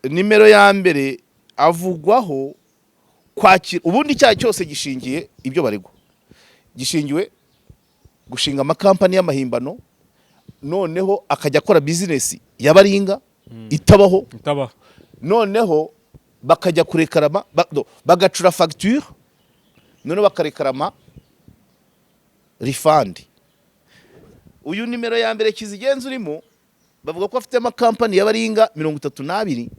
Nimero ya mbere avugwaho kwakira, ubundi icyaha cyose gishingiye, ibyo baregwa gishingiwe gushinga amakampani y'amahimbano, noneho akajya akora bizinesi ya baringa itabaho. Itabaho. Noneho bakajya kurekarama no, bagacura fagitire, noneho bakarekarama refund. Uyu nimero ya mbere Kizigenza urimo, bavuga ko afite amakampani y'abaringa 32.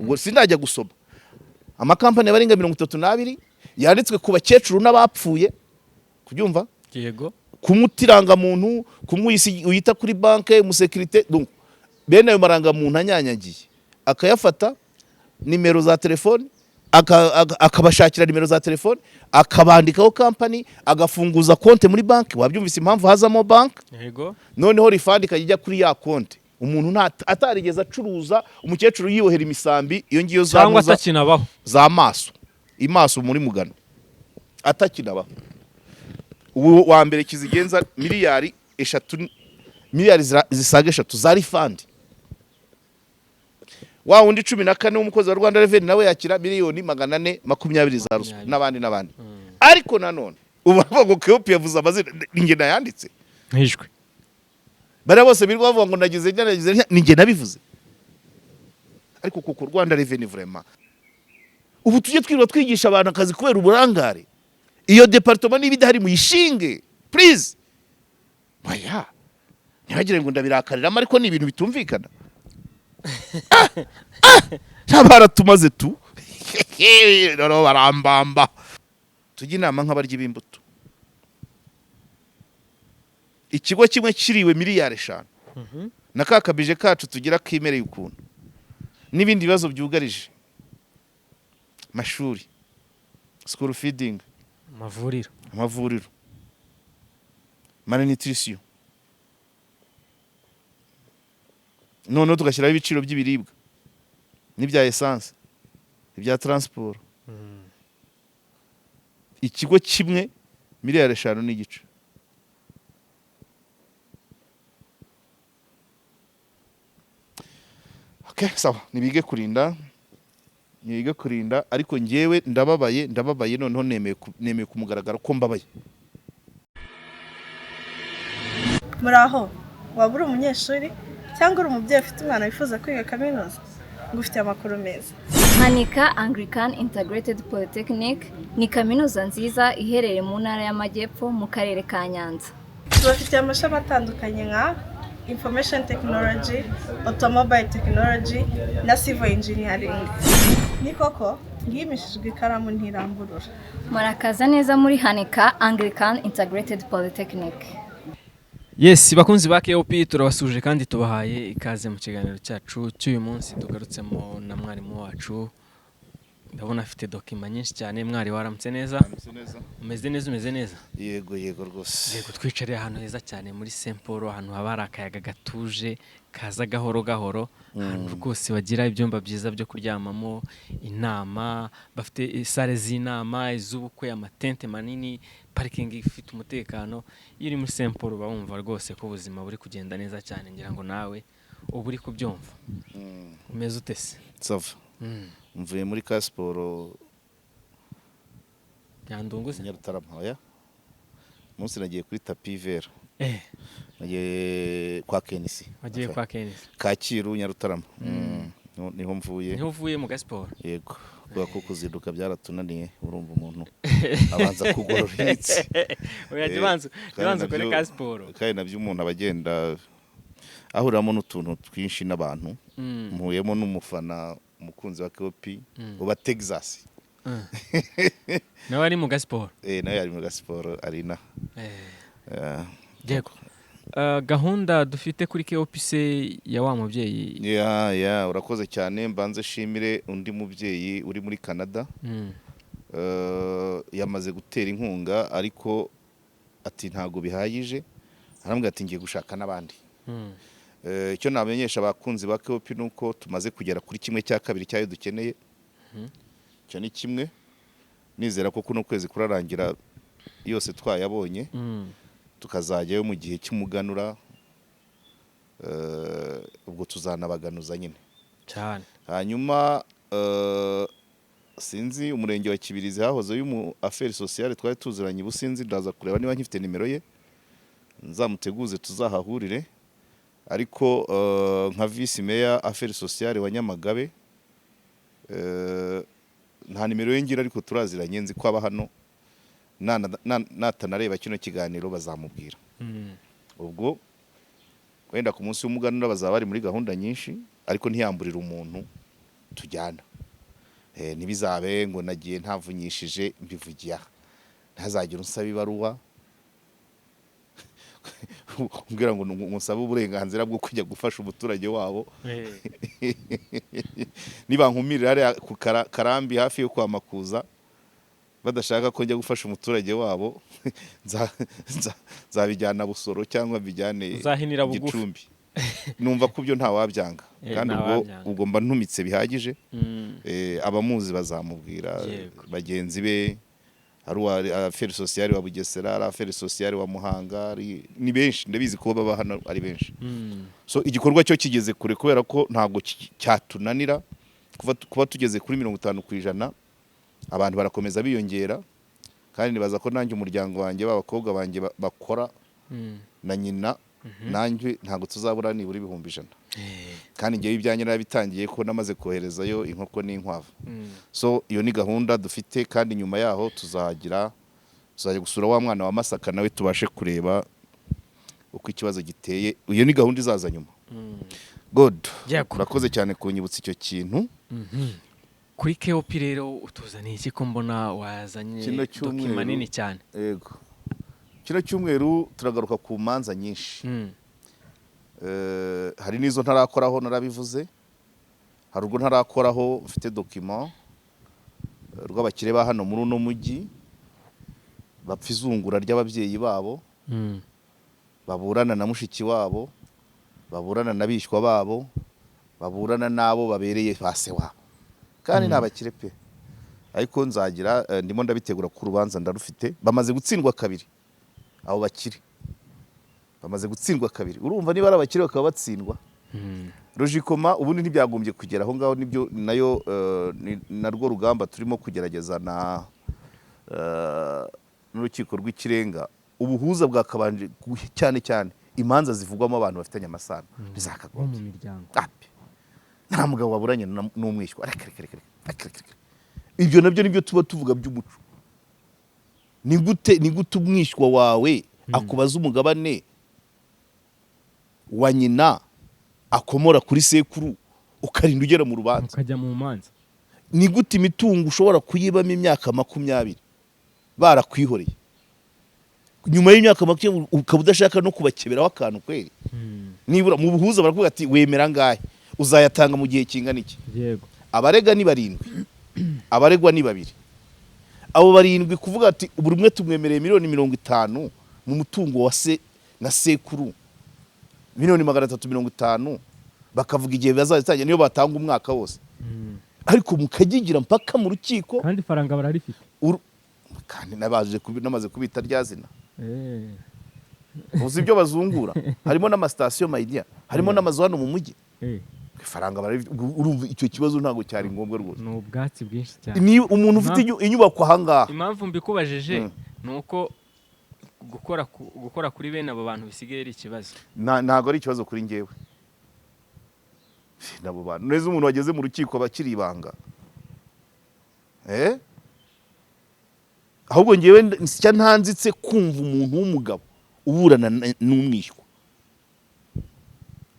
Ubwo sindajya gusoma amakampani y'abaringa 32 yanditswe ku bakecuru n'abapfuye, kubyumva? Yego. Kumuta irangamuntu, kumwe uyita kuri banke umusekirite, donc bene ayo marangamuntu anyanyagiye akayafata, nimero za telefone, akabashakira nimero za telefone, akabandikaho kampani, agafunguza konte muri banki. Wabyumvise impamvu hazamo banki? Yego. Noneho refund ikajya ijya kuri ya konte umuntu atarigeze acuruza, umukecuru yibohera imisambi iyo ngiyo za cyangwa ntuza- atakinabaho. Za maso imaso muri mugano atakinabaho. Ubu wa mbere Kizigenza miliyari 3, miliyari zisaga 3 za refund. Wa wundi 14 w'umukozi wa Rwanda Revenue nawe yakira miliyoni 420 za ruswa n'abandi n'abandi. Ariko nanone ubu bavuga ngo Keopi yavuze amazina, ni njye nayanditse. Nkijwe. Bariya bose birirwa bavuga ngo nagize ntya, nagize ntya, ni njye nabivuze. Ariko kuko Rwanda Revenue vraiment, ubu tujye twirirwa twigisha abantu akazi kubera uburangare. Iyo département niba idahari muyishinge please. Oya, ntibagire ngo ndabirakariramo, ariko ni ibintu bitumvikana. Ah, ah, baratumaze tu, noneho barambamba. Tujye inama nk'abaryi b'imbuto. Ikigo kimwe kiriwe miliyari 5 na ka kabije kacu tugira kimereye ukuntu, n'ibindi bibazo byugarije mashuri, school feeding, amavuriro, amavuriro, malnutrition, noneho tugashyiraho ibiciro by'ibiribwa n'ibya essence, ibya transport. Ikigo kimwe miliyari 5.5. Okay, sawa, nibige kurinda, nibige kurinda. Ariko njyewe ndababaye, ndababaye. Noneho nemeye ku mugaragaro ko mbabaye. Muraho, waba uri umunyeshuri cyangwa uri umubyeyi ufite umwana wifuza kwiga kaminuza? Ngufitiye amakuru meza. Hanika Anglican Integrated Polytechnic ni kaminuza nziza iherereye mu ntara y'Amajyepfo, mu karere ka Nyanza. Tubafitiye amashami atandukanye nka information technology, automobile technology na civil engineering. Ni koko ngimishijwe ikaramu ntiramburura. Murakaza neza muri Hanika Anglican Integrated Polytechnic. Yes, bakunzi ba KOP, turabasuje kandi tubahaye ikaze mu kiganiro cyacu cy'uyu munsi. Tugarutsemo na mwarimu wacu, ndabona afite document nyinshi cyane. Mwari waramutse neza? Umeze neza, umeze neza? Yego, yego rwose. Yego, twicariye ahantu heza cyane muri Saint Paul, ahantu haba hari akayaga gatuje kaza gahoro gahoro, ahantu rwose bagira ibyumba byiza byo kuryamamo, inama, bafite salle z'inama, iz'ubukwe, amatente manini, parikingi ifite umutekano. Iyo uri muri Saint Paul uba wumva rwose ko ubuzima buri kugenda neza cyane. Ngira ngo nawe uba uri kubyumva. Umeze ute se? Ça va. Mvuye muri ka siporo. Nyandungu se? Nyarutarama. Oya, umunsi nagiye kuri tapis vert. Nagiye kwa Kenisi. Wagiye kwa Kenisi? Kacyiru, Nyarutarama. Niho mvuye. Niho uvuye mu gasiporo? Yego, kubera ko kuzinduka byaratunaniye, urumva umuntu abanza kugorora imitsi. Oya, jya kandi ubanza ukore nabyo- ka siporo. Kandi nabyo umuntu aba agenda ahuriramo n'utuntu twinshi n'abantu. Mpuyemo n'umufana, umukunzi wa KOP uba Texas. Nawe ari mu gasiporo? Eh, nawe yari mu gasiporo arina. Yego. Gahunda dufite kuri KOPC ya wa mubyeyi. Ya, urakoze cyane. Mbanze shimire undi mubyeyi uri muri Canada. Yamaze gutera inkunga, ariko ati ntabwo bihagije, arambwira ati ngiye gushaka n'abandi. Icyo namenyesha abakunzi ba KOP ni uko tumaze kugera kuri 1/2 cyayo dukeneye. Icyo ni kimwe. Nizera ko kuno kwezi kurarangira yose twayabonye, tukazajyayo mu gihe cy'umuganura. Ubwo tuzanabaganuza nyine. Cyane. Hanyuma sinzi, umurenge wa Kibirizi hahoze y'umu affaires sociales twari tuziranye ubusinzi, ndaza kureba niba nkifite nimero ye, nzamuteguze tuzahahurire. Ariko nka vice mayor affaires sociales wa Nyamagabe, nta nimero ye ngira, ariko turaziranye, nzi ko aba hano. Natanareba kino kiganiro bazamubwira. Ubwo wenda ku munsi w'umuganura bazaba bari muri gahunda nyinshi, ariko ntiyamburira umuntu tujyana. Ntibizabe ngo nagiye ntavunyishije, mbivugiye aha, ntazagire unsaba ibaruwa umbwira ngo ngusabe uburenganzira bwo kujya gufasha umuturage wabo. Nibankumirira hariya ku Karambi hafi yo kwa Makuza, badashaka ko njya gufasha umuturage wabo, nzabijyana Busoro cyangwa mbijyane Uzahinira bugufi. Gicumbi. Numva ko ibyo ntawabyanga. Kandi ubwo Ntawabyanga. Ubwo mba ntumitse bihagije. Abamuzi bazamubwira, bagenzi be, ari uwa affaires sociales wa Bugesera, ari affaires sociales wa Muhanga, ni benshi, ndabizi ko baba hano ari benshi. So igikorwa cyo kigeze kure, kubera ko ntabwo cyatunanira kuba tugeze kuri 50%. Abantu barakomeza biyongera, kandi nibaza ko nanjye umuryango wanjye, b'abakobwa banjye bakora na nyina, nanjye ntabwo tuzabura nibura 100,000. Kandi ngewe ibyanjye narabitangiye, ko namaze koherezayo inkoko n'inkwavu. So iyo ni gahunda dufite, kandi nyuma yaho tuzajya gusura wa mwana wa Masaka, nawe tubashe kureba uko ikibazo giteye. Iyo ni gahunda izaza nyuma. Good. Urakoze cyane kunyibutsa icyo kintu. Kuri KOP rero utuzaniye iki, ko mbona wazanye Kino document cyumweru. nini cyane? Yego, kino cyumweru turagaruka ku manza nyinshi. Hari n'izo ntarakoraho, narabivuze, hari urwo ntarakoraho, mfite document rw'abakire ba hano muri uno mujyi bapfa izungura ry'ababyeyi babo, baburana na mushiki wabo, baburana na bishywa babo, baburana n'abo babereye ba se wabo, kandi ni abakire pe. Ariko nzagira ndimo ndabitegura ku rubanza ndarufite. Bamaze gutsindwa kabiri, abo bakire bamaze gutsindwa kabiri. Urumva niba ari abakire bakaba batsindwa, logiquement ubundi ntibyagombye kugera aho ngaho. Nibyo nayo ni narwo rugamba turimo kugerageza na n'urukiko rw'ikirenga. Ubuhuza bwakabanje cyane cyane imanza zivugwamo abantu bafitanye amasano Bo ntizakagombye mu miryango. Api. Nta mugabo waburanye n'umwishywa. Reka, reka, reka, reka, reka, reka. Ibyo nabyo nibyo tuba tuvuga by'umuco. Ni gute umwishywa wawe akubaza umugabane wa nyina akomora kuri sekuru, ukarinda ugera mu rubanza, ukajya mu manza? Ni gute imitungo ushobora kuyibamo imyaka 20 barakwihoreye, nyuma y'imyaka 20 ukaba udashaka no kubakeberaho akantu kweri? Nibura mu buhuza barakuvuga ati: "Wemera angahe? Uzayatanga mu gihe kingana iki?" Abarega ni barindwi, abaregwa ni babiri. Abo barindwi kuvuga ati buri umwe tumwemereye miliyoni 50 mu mutungo wa se na sekuru, miliyoni 350, bakavuga igihe bazazitangira, niyo batanga umwaka wose, ariko mukagigira mpaka mu rukiko. Kandi ifaranga bararifite. Kandi namaze kubita rya zina. Uzi ibyo bazungura? Harimo n'amasitasiyo, my dear, harimo n'amazu hano mu mujyi. Ifaranga bararifite. Urumva icyo kibazo ntabwo cyari ngombwa rwose. Ni ubwatsi bwinshi cyane. Ni umuntu ufite inyubako ahangaha. Impamvu mbikubajije ni uko gukora kuri bene abo bantu bisigaye ari ikibazo. Ntabwo ari ikibazo kuri njyewe nabo bantu. Neza, umuntu wageze mu rukiko aba akiri ibanga. Ahubwo njyewe nsya ntanzitse kumva umuntu w'umugabo uburana n'umwishywa.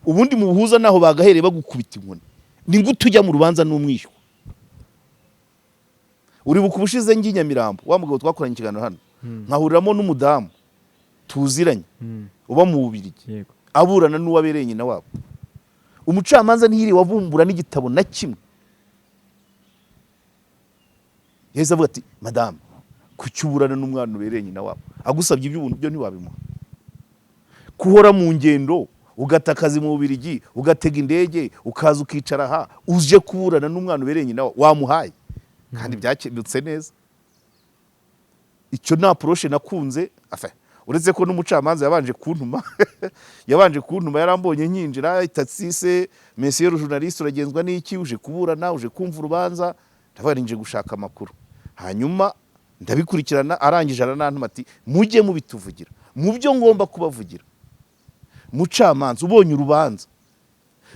Ubundi mu buhuza naho bagahereye bagukubita inkoni. Ni gute ujya mu rubanza n'umwishywa? Uribuka ubushize njye i Nyamirambo, wa mugabo twakoranye ikiganiro hano, nkahuriramo n'umudamu tuziranye uba mu Bubiligi, aburana n'uwabereye nyina wabo? Umucamanza ntiyiriwe abumbura n'igitabo na kimwe, yahise avuga ati: "Madamu, kuki uburana n'umwana ubereye nyina wabo? Agusabye iby'ubuntu byo ntiwabimuha? Kuhora mu ngendo, ugata akazi mu Bubiligi, ugatega indege, ukaza ukicara aha, uje kuburana n'umwana ubereye nyina wabo, wamuhaye?" Kandi byakemutse neza. Icyo nta approche nakunze. Enfin, Uretse ko n'umucamanza yabanje kuntuma, yarambonye nkinjira, ati: "Se monsieur journaliste, uragenzwa n'iki? Uje kuburana, uje kumva urubanza?" Ndavuga nje gushaka amakuru, hanyuma ndabikurikirana. Arangije aranantuma ati: "Mujye mubituvugira." Mu byo ngomba kubavugira, mucamanza, ubonye urubanza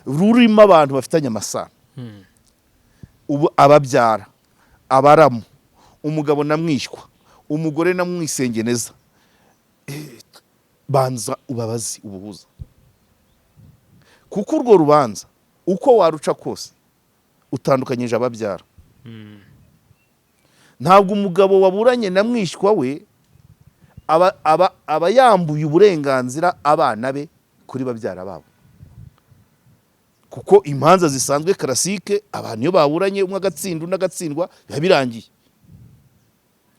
rurimo abantu bafitanye amasano, ubu ababyara, abaramu, umugabo na mwishywa, umugore na mwisengeneza, banza ubabazi ubuhuza, kuko urwo rubanza uko waruca kose utandukanyije ababyara. Ntabwo umugabo waburanye na mwishywa we aba yambuye uburenganzira abana be kuri babyara babo, kuko imanza zisanzwe classique, abantu iyo baburanye, umwe agatsinda undi agatsindwa, biba birangiye,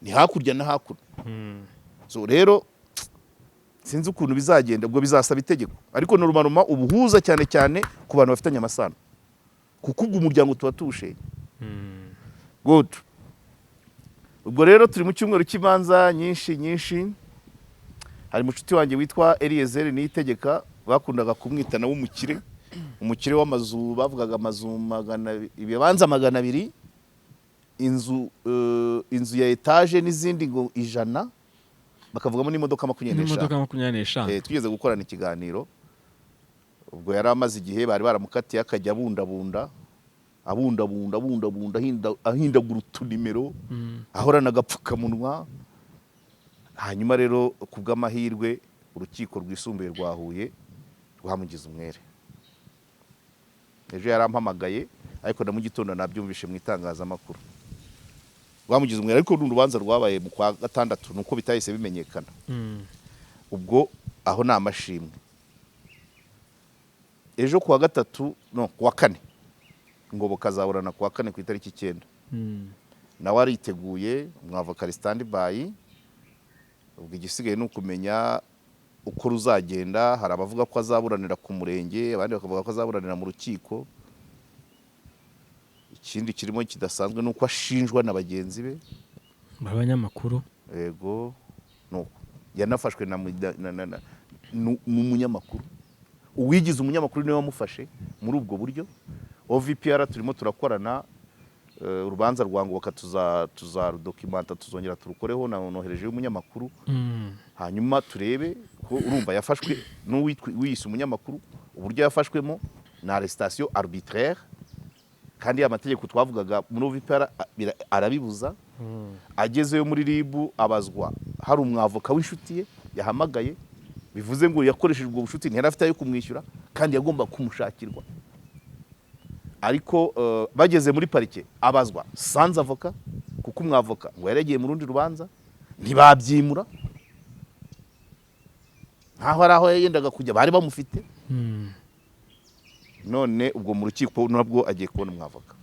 ni hakurya na hakuno. So rero sinzi ukuntu bizagenda, ubwo bizasaba itegeko, ariko normalement ubuhuza cyane cyane ku bantu bafitanye amasano, kuko ubwo umuryango tuba tuwushenye. Good. Ubwo rero turi mu cyumweru cy'imanza nyinshi nyinshi. Hari mucuti wanjye witwa Eliezer Niyitegeka, bakundaga kumwita nawe umukire, umukire w'amazu. Bavugaga amazu 200, ibibanza 200, inzu ya etaje n'izindi ngo 100, bakavugamo n'imodoka 25. N'imodoka 25. Twigeze gukorana ikiganiro, ubwo yari amaze igihe bari baramukatiye, akajya abundabunda, abundabunda, abundabunda, ahindagura utunimero, ahorana agapfukamunwa. Hanyuma rero ku bw'amahirwe urukiko rwisumbuye rwa Huye rwamugize umwere. Ejo yarampamagaye, ariko na mu gitondo nabyumvishe mu itangazamakuru, rwamugize umwere. Ariko ni urubanza rwabaye mu kwa gatandatu, nuko bitahise bimenyekana. Ubwo aho ni amashimwe. Ejo kuwa gatatu, no kuwa kane, Ngoboka azaburana kuwa kane ku itariki 9. Nawe ariteguye, umwavoka ari stand by. Ubwo igisigaye ni ukumenya uko ruzagenda. Hari abavuga ko azaburanira ku murenge, abandi bakavuga ko azaburanira mu rukiko. Ikindi kirimo kidasanzwe ni uko ashinjwa na bagenzi be abanyamakuru. Yego, nuko yanafashwe na, na, na, na, n'umunyamakuru, uwigize umunyamakuru niwe wamufashe muri ubwo buryo. OVPR turimo turakorana, urubanza rwa Ngoboka tuzarudocumenta, tuzongera turukoreho na nohereje y'umunyamakuru, hanyuma turebe ko urumva yafashwe n'uwiyise umunyamakuru. Uburyo yafashwemo ni arrestation arbitraire, kandi ya mategeko twavugaga muri OVPR arabibuza. Agezeyo muri RIB abazwa hari umwavoka w'inshuti ye yahamagaye, bivuze ngo yakoresheje ubwo bushuti, ntiyari afite ayo kumwishyura kandi yagomba kumushakirwa. Ariko bageze muri parike abazwa sans avocat, kuko umwavoka ngo yari yagiye mu rundi rubanza, ntibabyimura nkaho ari aho yagendaga kujya bari bamufite. None ubwo mu rukiko nabwo agiye kubona umwavoka.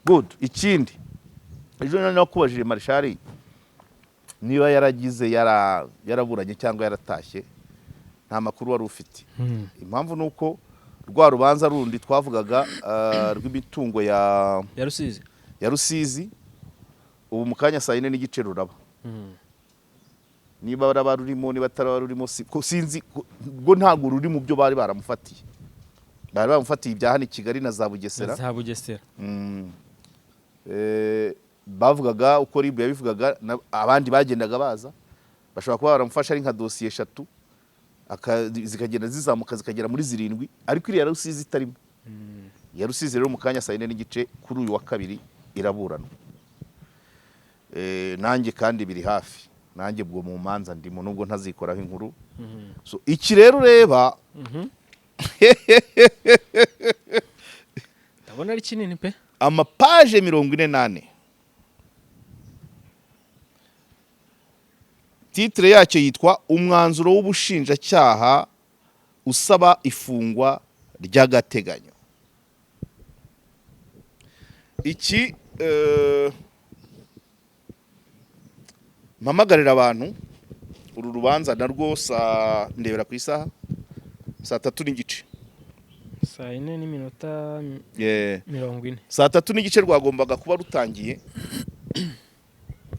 Good. Ikindi, ejo nari nakubajije Marshal niba yaragize yaraburanye cyangwa yaratashye, nta makuru wari ufite. Impamvu ni uko rwa rubanza rundi twavugaga, rw'imitungo ya Ya Rusizi. Ya Rusizi, ubu mu kanya saa 4:30 ruraba. Niba raba rurimo, niba ataraba rurimo, sinzi rwo ntabwo ruri mu byo bari baramufatiye. Bari baramufatiye ibya hano i Kigali na za Bugesera. Za Bugesera. Bavugaga uko RIB yabivugaga, abandi bagendaga baza bashobora kuba baramufasha ari nka dosiye eshatu, zikagenda zizamuka zikagera muri zirindwi, ariko iriya Rusizi itarimo. Iya Rusizi rero mu kanya saa 4:30 kuri uyu wa kabiri iraburanwa. Nanjye kandi biri hafi, nanjye ubwo mu manza ndimo, nubwo ntazikoraho inkuru. So iki rero ureba, Ndabona ari kinini pe. Amapaje 44, titre yacyo yitwa "Umwanzuro w'ubushinjacyaha usaba ifungwa ry'agateganyo". Iki mpamagarira abantu, uru rubanza narwo saa, ndebera ku isaha, saa 3:30. Saa yine n'iminota 40. Saa 3:30 rwagombaga kuba rutangiye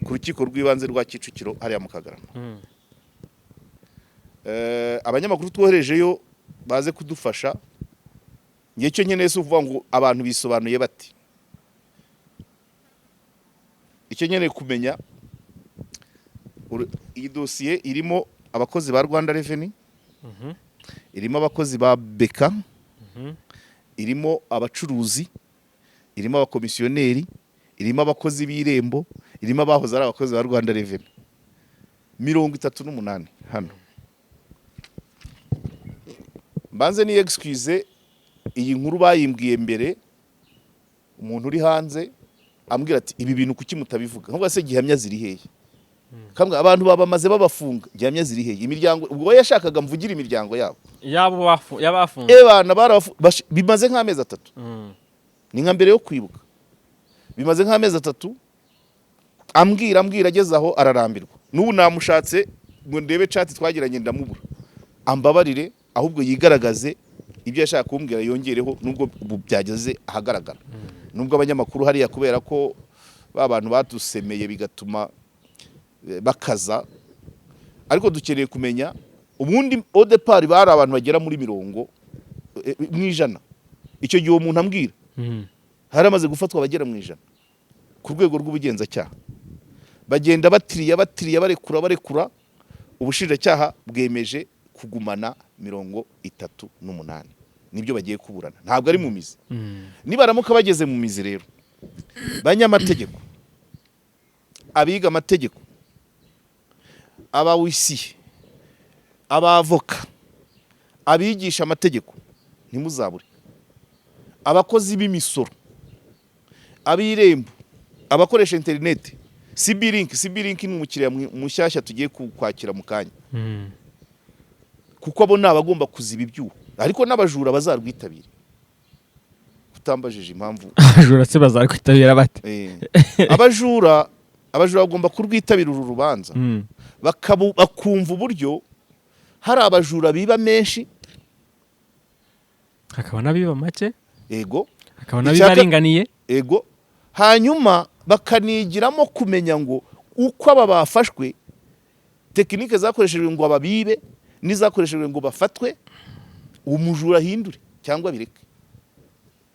ku rukiko rw'ibanze rwa Kicukiro hariya mu Kagarama. Abanyamakuru twoherejeyo baze kudufasha. Ngiye icyo nkeneye si ukuvuga ngo abantu bisobanuye bati. Icyo nkeneye kumenya, iyi dosiye irimo abakozi ba Rwanda Revenue, irimo abakozi ba BK, irimo abacuruzi, irimo abakomisiyoneri, irimo abakozi b'Irembo, irimo abahoze ari abakozi ba Rwanda Revenue 38. Hano mbanze ni excuse, iyi nkuru bayimbwiye mbere, umuntu uri hanze ambwira ati: "Ibi bintu kuki mutabivuga?" Nkuba se gihamya ziri hehe? Kambwa abantu babamaze babafunga, gihamya ziri hehe? Imiryango, ubwo we yashakaga mvugira imiryango yabo. Yabo yabafunze. Ebana bimaze nk'amezi 3. Ni nka mbere yo kwibuka, bimaze nk'amezi 3 ambwira, ageze aho ararambirwa. N'ubu namushatse ngo ndebe chat twagiranye ndamubura. Ambabarire, ahubwo yigaragaze, ibyo yashaka kumbwira yongereho, nubwo ubu byageze ahagaragara, nubwo abanyamakuru hariya, kubera ko ba bantu badusemeye bigatuma bakaza. Ariko dukeneye kumenya, ubundi au départ bari abantu bagera muri 100. Icyo gihe uwo muntu ambwira, hari amaze gufatwa abagera mu 100 ku rwego rw'ubugenzacyaha. Bagenda batiriya, batiriya, barekura, barekura. Ubushinjacyaha bwemeje kugumana 38, nibyo bagiye kuburana, ntabwo ari mu mizi. Nibaramuka bageze mu mizi rero, banyamategeko, abiga amategeko, abawisiye, abavoka, abigisha amategeko, ntimuzabure abakozi b'imisoro, ab'Irembo, abakoresha interineti, CB Link. CB Link ni umukiriya mushyashya tugiye kwakira mu kanya, kuko abo ni abagomba kuziba ibyuho, ariko n'abajura bazarwitabira. Utambajije impamvu. Abajura se bazarwitabira bate? Abajura bagomba kurwitabira uru rubanza, bakumva uburyo hari abajura biba menshi, hakaba n'abiba make, ego, hakaba n'abiba aringaniye. Ego, hanyuma bakanigiramo kumenya ngo uko aba bafashwe, technique zakoreshejwe ngo ababibe n'izakoreshejwe ngo bafatwe, umujura ahindure cyangwa bireke,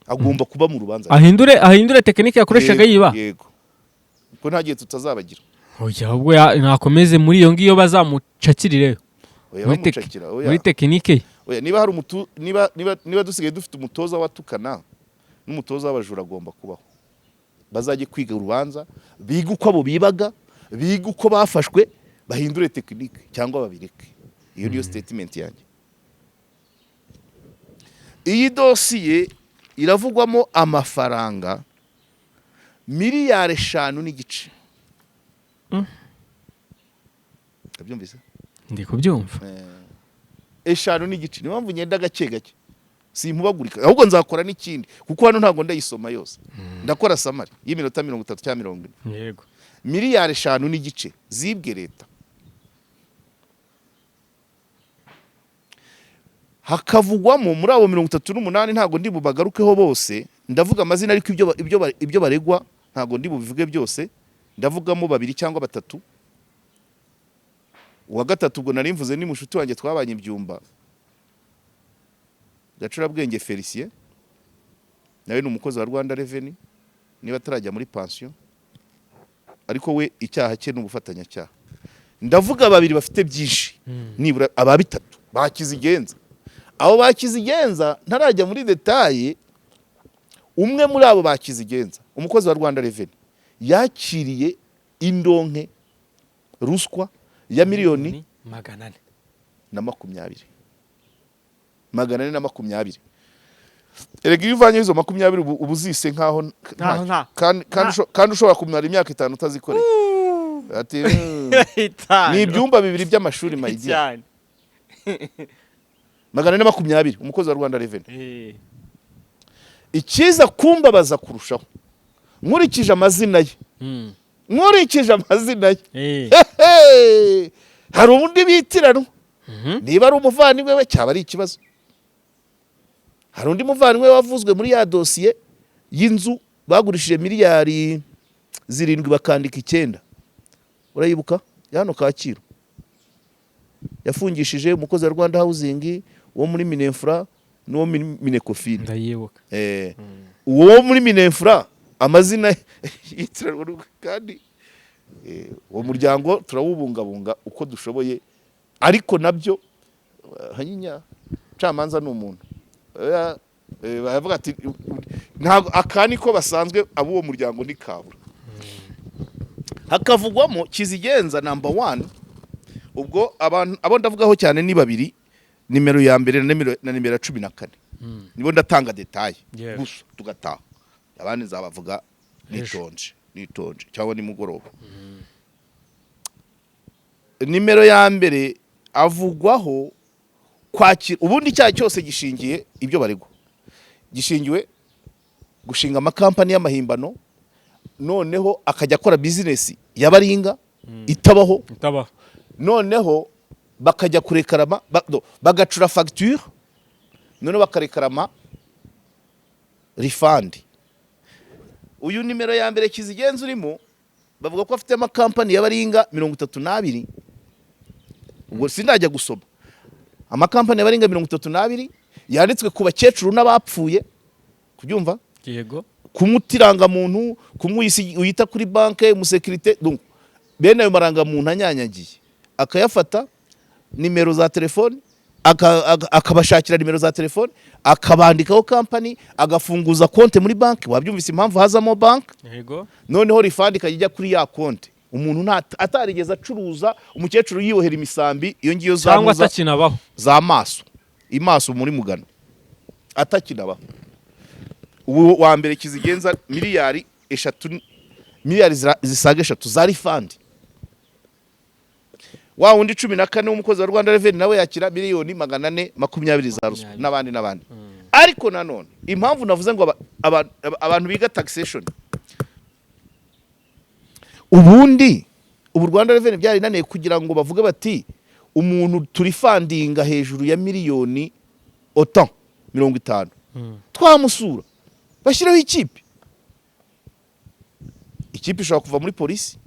agomba kuba mu rubanza. Ahindure technique yakoreshaga Yego, yiba. Yego, kuko nta gihe tutazabagira. Oya, ahubwo nakomeze muri iyo ngiyo, bazamucakirireyo. Oya, Muri bamucakira, oya. muri technique ye. Oya, niba hari umutu niba niba niba dusigaye dufite umutoza watukana n'umutoza w'abajura, agomba kubaho. Bazajye kwiga urubanza, biga uko abo bibaga, biga uko bafashwe, bahindure technique cyangwa babireke. Iyo niyo statement yanjye. Iyi dosiye iravugwamo amafaranga miliyari 5.5. Urabyumvise? Ndi kubyumva. 5.5. Niyo mpamvu ngenda gake gake, simpubagurika, ahubwo nzakora n'ikindi, kuko hano ntabwo ndayisoma yose. Ndakora summary y'iminota 30 cyangwa 40. Miliyari 5.5 zibwe leta, hakavugwamo muri abo 38. Ntabwo ndi bubagarukeho bose, ndavuga amazina, ariko ibyo baregwa ntabwo ndi bubivuge byose. Ndavugamo babiri cyangwa batatu. Uwa gatatu ubwo nari mvuze ni mushuti wanjye twabanye ibyumba, Gacurabwenge Felicien, nawe ni umukozi wa Rwanda Revenue niba atarajya muri pansiyo, ariko we icyaha cye ni ubufatanyacyaha. Ndavuga babiri bafite byinshi, nibura aba bitatu bakizigenza. Abo bakizigenza, ntarajya muri détails, umwe muri abo bakizigenza, umukozi wa Rwanda Revenue, yakiriye indonke, ruswa ya miliyoni 400 na makumyabiri, 420. Erega iyo uvanye izo 20, ubu uzise nkaho Nkaho nta. Kandi ushobora kumara imyaka 5 utazikoreye. Ati ni ibyumba bibiri by'amashuri, my dear. Cyane. 420, umukozi wa Rwanda Revenue. Ikiza kumbabaza kurushaho, nkurikije amazina ye, nkurikije amazina ye, hehe, hari undi bitiranwa. Niba ari umuvandimwe we cyaba ari ikibazo. Hari undi muvandimwe we wavuzwe muri ya dosiye y'inzu bagurishije miliyari 7 bakandika 9, urayibuka? Ya hano Kacyiru. Yafungishije umukozi wa Rwanda Housing, wo muri Mininfra n'uwo muri Minecofin. Ndayibuka. Uwo wo muri Mininfra amazina yitiranwa kandi uwo muryango turawubungabunga uko dushoboye, ariko nabyo hanyinya camanza ni umuntu. Baravuga ati ntabwo aka niko basanzwe ab'uwo muryango ntikabura. Hakavugwamo kizigenza number one. Ubwo abantu abo ndavugaho cyane ni babiri, nimero ya mbere na nimero ya 14, nibo ndatanga détails gusa tugataha, abandi nzabavuga Ejo. nitonje nitonje cyangwa nimugoroba. Nimero ya mbere avugwaho kwakira, ubundi icyaha cyose gishingiye ibyo baregwa, gishingiwe gushinga amakampani y'amahimbano, noneho akajya akora bizinesi y'abaringa itabaho. Itabaho. Noneho bakajya kurekarama no, bagacura fagitire, noneho bakarekarama refund. Uyu nimero ya mbere kizigenza urimo, bavuga ko afite amakampani y'abaringa 32. Ubwo sindajya gusoma amakampani y'abaringa 32 yanditswe ku bakecuru n'abapfuye, kubyumva? Yego. Kumuta irangamuntu, kumwe uyita kuri banke umusekirite, donc bene ayo marangamuntu anyanyagiye akayafata, nimero za telefoni, akabashakira nimero za telefoni, akabandikaho kampani, agafunguza konte muri banki. Wabyumvise impamvu hazamo banki? Yego. Noneho refund ikajya ijya kuri ya konte umuntu atarigeze acuruza, umukecuru yibohera imisambi iyo ngiyo za Cyangwa ntuza- atakinabaho. Za maso imaso muri mugano atakinabaho. Ubu wa mbere kizigenza miliyari 3, miliyari zisaga 3 za refund. Wa wundi 14 w'umukozi wa Rwanda Revenue nawe yakira miliyoni 420 za ruswa, n'abandi n'abandi. Ariko nanone impamvu navuze ngo abantu biga taxation, ubundi ubu Rwanda Revenue byarinaniye kugira ngo bavuge bati umuntu turifandinga hejuru ya miliyoni autant 50 twamusura, bashyiraho ikipe. Ikipe ishobora kuva muri polisi,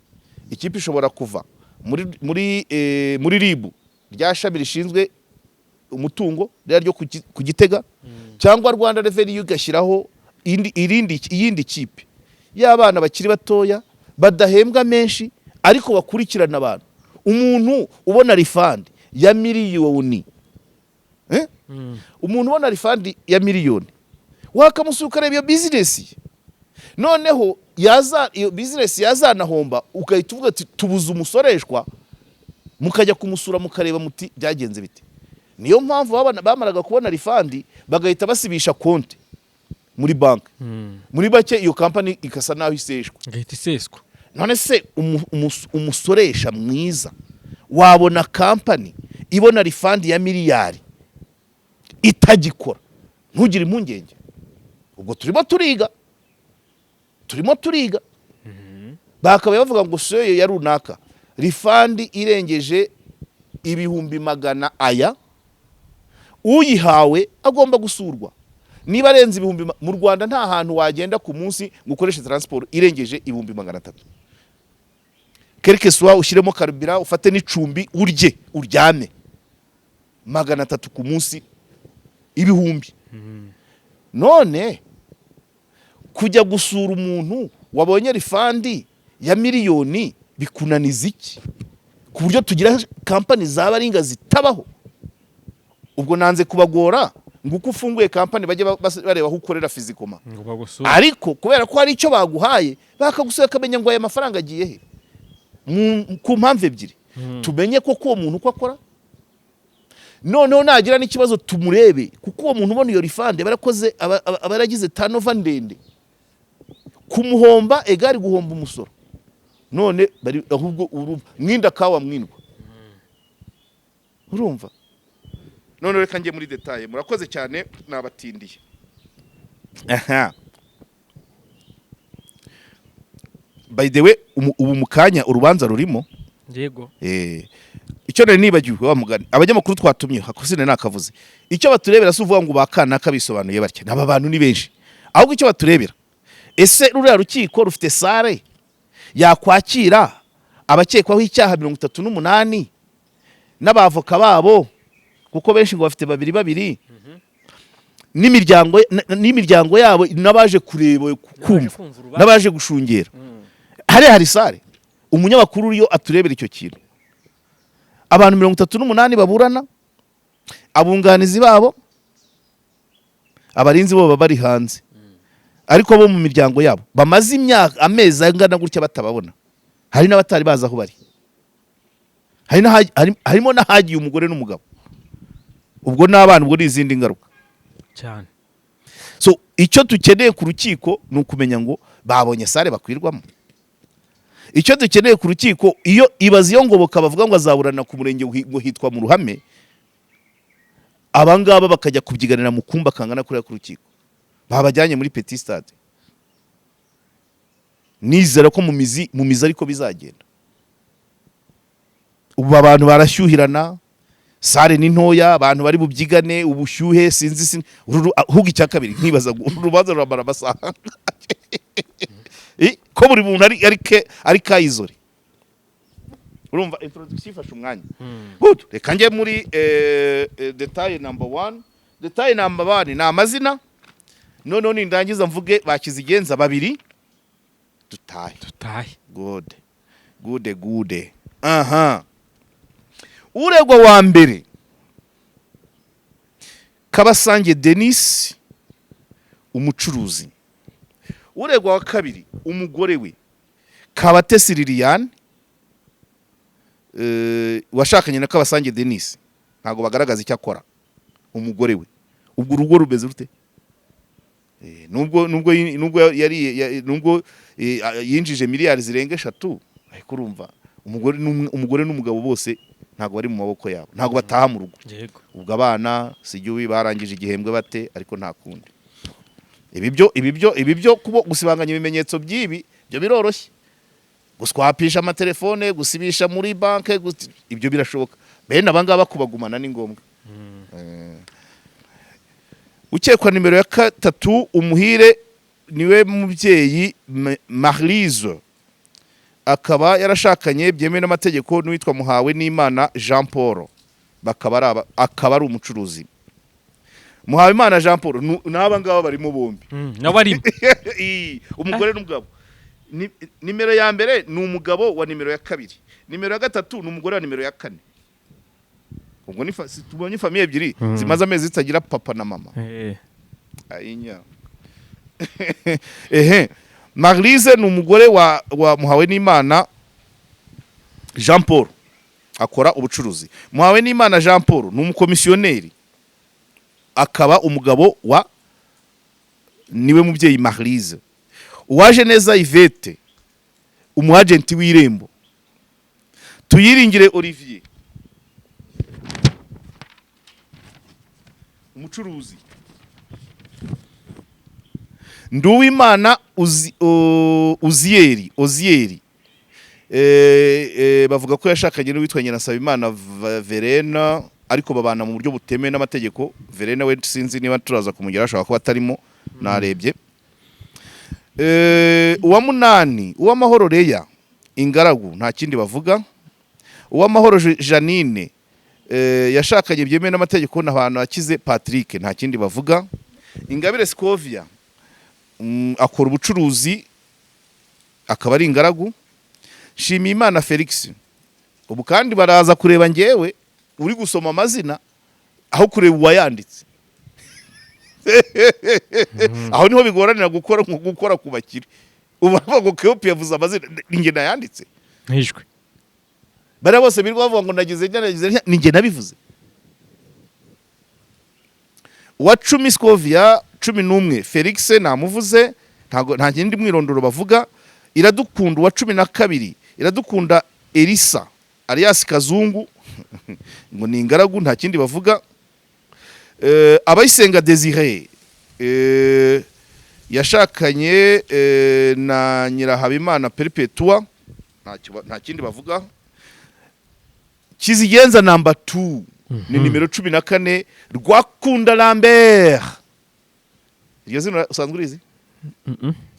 ikipe ishobora kuva muri RIB, rya shami rishinzwe umutungo ririya ryo ku Gitega, cyangwa Rwanda Revenue igashyiraho indi irindi iyindi kipe y'abana bakiri batoya badahembwa menshi ariko bakurikirana abantu. Umuntu ubona refund ya miliyoni, eh? Umuntu ubona refund ya miliyoni wakamusura ukareba iyo bizinesi ye, noneho yaza iyo bizinesi yazanahomba ugahita uvuga ati tubuze umusoreshwa, mukajya kumusura mukareba muti byagenze bite? Niyo mpamvu bamaraga kubona refund bagahita basibisha konti muri banki, muri bake iyo kampani igasa naho iseshwa. Igahita iseswa. None se umusoresha mwiza wabona kampani ibona refund ya miliyari itagikora ntugire impungenge? Ubwo turimo turiga, turimo turiga. Bakabaye bavuga ngo seuil ya runaka, refund irengeje ibihumbi magana aya, uyihawe agomba gusurwa. Niba arenze ibihumbi mu Rwanda nta hantu wagenda ku munsi ngo ukoreshe transport irengeje 300,000, quelque soit ushyiremo carburant, ufate n'icumbi, urye, uryame, 300 ku munsi, ibihumbi. None kujya gusura umuntu wabonye refund ya miliyoni bikunaniza iki, ku buryo tugira kampani zaba ari zitabaho? Ubwo nanze kubagora ngo uko ufunguye kampani bajye bareba aho ukorera physiquement, ngo bagusure. Ariko kubera ko hari icyo baguhaye, bakagusuye akamenya ngo aya mafaranga agiye he. Ku mpamvu ebyiri: tumenye ko uwo muntu uko akora, noneho nagira n'ikibazo tumurebe, kuko uwo muntu ubona iyo refund aba yarakoze, aba yaragize turnover ndende. Kumuhomba égale guhomba umusoro. None bari ahubwo urumva mwinda kawa mwindwa, urumva. None reka njye muri détails. Murakoze cyane, nabatindiye. Aha, by the way, ubu mu kanya urubanza rurimo. Icyo nari nibagiwe, wa mugani abanyamakuru twatumye hakosine nakavuze, icyo baturebera si uvuga ngo bakanaka bisobanuye batya, n'aba bantu ni benshi, ahubwo icyo baturebera, ese ruriya rukiko rufite salle yakwakira abakekwaho icyaha 38? N'abavoka babo, kuko benshi ngo bafite babiri babiri, n'imiryango yabo, n'abaje kureba, kumva, kumva urubanza. N'abaje gushungera. Hariya hari salle, umunyamakuru uriyo aturebera icyo kintu. Abantu 38 baburana, abunganizi babo, abarinzi bo baba bari hanze, ariko bo mu miryango yabo bamaze imyaka, amezi angana gutya batababona. Hari n'abatari bazi aho bari. Harimo n'ahagiye umugore n'umugabo, ubwo n'abana, ubwo ni izindi ngaruka. Cyane. So icyo dukeneye ku rukiko ni ukumenya ngo babonye salle bakwirwamo. Icyo dukeneye ku rukiko, iyo ibaza, iyo Ngoboka bavuga ngo azaburana ku murenge ngo hitwa mu ruhame, abangaba bakajya kubyiganira mu kumba kangana kuriya ku rukiko, babajyanye muri petit stade. Nizera ko mu mizi ariko bizagenda. Ubu abantu barashyuhirana, salle ni ntoya, abantu bari bubyigane, ubushyuhe, sinzi ahubwo icya kabiri nkibaza ngo uru rubanza ruramara amasaha ko buri muntu ari kayizore. Urumva introduction ifashe umwanya. Good, reka njye muri detail number one. Detail number one ni amazina. Noneho nindangiza mvuge bakizigenza babiri, dutahe. Dutahe. Good, good, good. Aha, uregwa wa mbere, Kabasange Denis, umucuruzi. Uregwa wa kabiri, umugore we Kabatesi Liliane, washakanye na Kabasange Denis. Ntabwo bagaragaza icyo akora umugore we. Ubwo urugo rumeze rute? Nubwo yari nubwo yinjije miliyari zirenga 3, ariko urumva umugore n'umugabo bose ntabwo bari mu maboko yabo, ntabwo bataha mu rugo. Ubwo abana sigiwe barangije igihembwe bate? Ariko nta kundi, ibi byo kubo gusibanganya ibimenyetso by'ibi byo biroroshye, guswapisha amatelefone, gusibisha muri banke, ibyo birashoboka. Bene abangaba kubagumana ni ngombwa. Ukekwa nimero ya gatatu, Umuhire niwe mubyeyi Marise, akaba yarashakanye byemewe n'amategeko n'uwitwa Muhawe n'Imana Jean Paul, bakaba ari akaba ari umucuruzi. Muhawimana Jean Paul n'aba ngaba barimo bombi. Nawe arimo. Umugore n'umugabo. Nimero ya mbere ni umugabo wa nimero ya kabiri, nimero ya gatatu ni umugore wa nimero ya kane. Ubwo ni tubonye famille ebyiri zimaze amezi zitagira papa na mama. Ayinya, ehe, Marise ni umugore wa Muhawe n'Imana Jean Paul, akora ubucuruzi. Muhawe n'Imana Jean Paul ni umukomisiyoneri, akaba umugabo wa niwe mubyeyi Marise. Uwaje neza Yvette, umu agent w'Irembo. Tuyiringire Olivier, umucuruzi. Nduwimana Uziyeri, bavuga ko yashakanye n'uwitwa Nyirasabimana Verena, ariko babana mu buryo butemewe n'amategeko. Verena we sinzi niba turaza kumugera, ashobora kuba atarimo, narebye. Uwa munani, Uwamahoro Leya, ingaragu, nta kindi bavuga. Uwamahoro Janine, yashakanye byemewe n'amategeko na Hakize Patrick, nta kindi bavuga. Ingabire Scovia, akora ubucuruzi, akaba ari ingaragu. Shimiyimana Felix. Ubu kandi baraza kureba ngewe uri gusoma amazina aho kureba uwayanditse. Aho niho bigoranira gukora ku bakire. Ubu baravuga ngo Keopi yavuze amazina, ni njye nayanditse. Nkijwe. Bariya bose birirwa bavuga ngo nagize ntya, nagize ntya, ni njye nabivuze. Uwa 10 Scovia, 11 Felix namuvuze, ntago nta kindi mwirondoro bavuga. Iradukunda, uwa 12, Iradukunda Elisa alias Kazungu, ngo ni ingaragu, nta kindi bavuga. Abayisenga Desire, yashakanye na Nyirahabimana Perpetua, nta kindi bavuga. Kizigenza namba 2 ni nimero 14, Rwakunda Lambert. Iryo zina usanzwe urizi?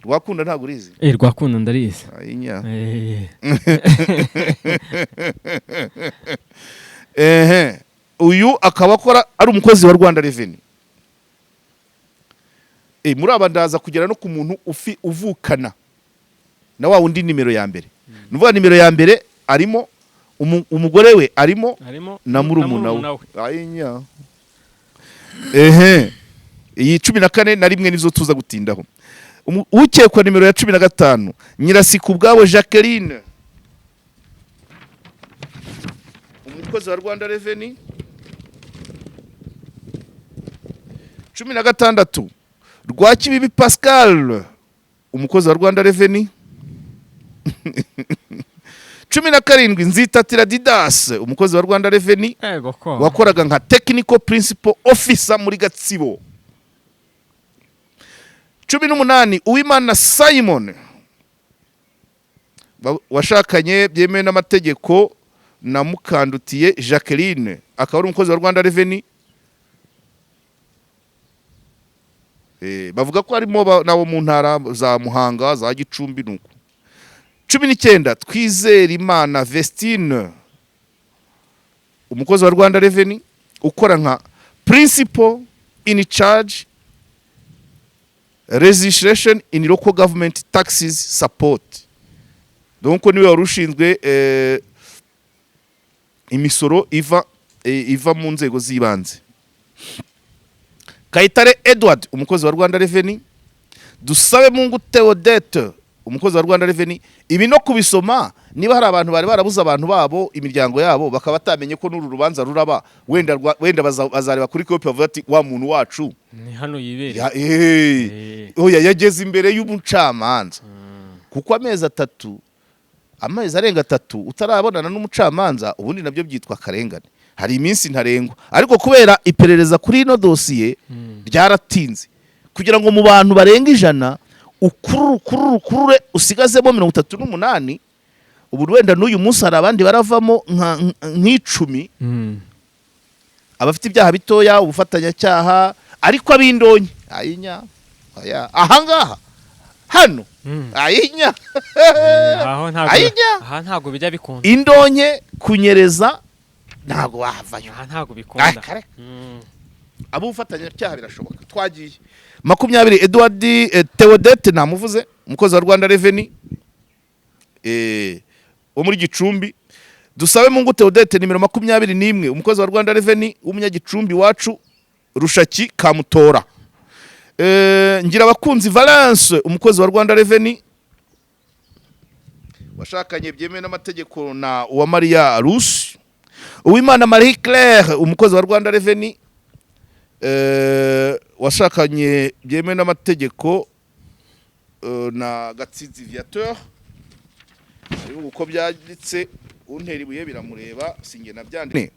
Rwakunda ntabwo urizi? Rwakunda ndarizi. Ayinya. Ehe, uyu akaba akora ari umukozi wa Rwanda Revenue. Muri aba ndaza kugera no ku muntu uvukana na wa wundi nimero ya mbere. Ni ukuvuga nimero ya mbere arimo, umugore we arimo, harimo na murumuna we. Ayinya. Ehe, iyi 14 na rimwe nizo tuza gutindaho. Ukekwa nimero ya 15, Nyirasikubwabo Jacqueline, umukozi wa Rwanda Revenue. 16, Rwakibibi Pascal, umukozi wa Rwanda Revenue. 17, Nzitatira Didas, umukozi wa Rwanda Revenue, Ego ko. wakoraga nka technical principal officer muri Gatsibo. 18, Uwimana Simon, washakanye byemewe n'amategeko na Mukandutiye Jacqueline, akaba ari umukozi wa Rwanda Revenue. Bavuga ko harimo nabo mu ntara za Muhanga, za Gicumbi. Nuko 19, Twizerimana Vestine, umukozi wa Rwanda Revenue ukora nka principal in charge registration in local government taxes support. Donc niwe wari ushinzwe imisoro iva mu nzego z'ibanze. Kayitare Edward, umukozi wa Rwanda Revenue. Dusabe Mungu Theodete, umukozi wa Rwanda Revenue. Ibi no kubisoma, niba hari abantu bari barabuze abantu babo, imiryango yabo, bakaba batamenye ko n'uru rubanza ruraba, wenda bazareba kuri kopi bavuga ati: "Wa muntu wacu Ni hano yibereye. Oya, yageze imbere y'umucamanza." Kuko amezi 3, amezi arenga 3 utarabonana n'umucamanza, ubundi nabyo byitwa akarengane. Hari iminsi ntarengwa, ariko kubera iperereza kuri ino dosiye ryaratinze, kugira ngo mu bantu barenga 100 ukurure, ukurure, ukurure, usigazemo 38. Ubu wenda n'uyu munsi hari abandi baravamo nk'icumi, abafite ibyaha bitoya, ubufatanyacyaha, ariko ab'indonke, ayinya, aya ahangaha hano, ayinya. Aho ntabwo Ayinya. Aha ntabwo bijya bikunda. Indonke, kunyereza, ntabwo wahavayo. Aha ntabwo bikunda. Kare. Ab'ubufatanyacyaha birashoboka. Twagiye 20, Edward Theodete, namuvuze, umukozi wa Rwanda Revenue wo muri Gicumbi. Dusabe Mungu Theodete, nimero 21, umukozi wa Rwanda Revenue w'umunyagicumbi wacu, Rushaki Kamutora. Ngira abakunzi Valence, umukozi wa Rwanda Revenue washakanye byemewe n'amategeko na Uwamariya Rusi. Uwimana Marie Claire, umukozi wa Rwanda Revenue washakanye byemewe n'amategeko na Gatsinzi Viateur. Ariko uko byanditse, untera ibuye biramureba, sinjye nabyanditse.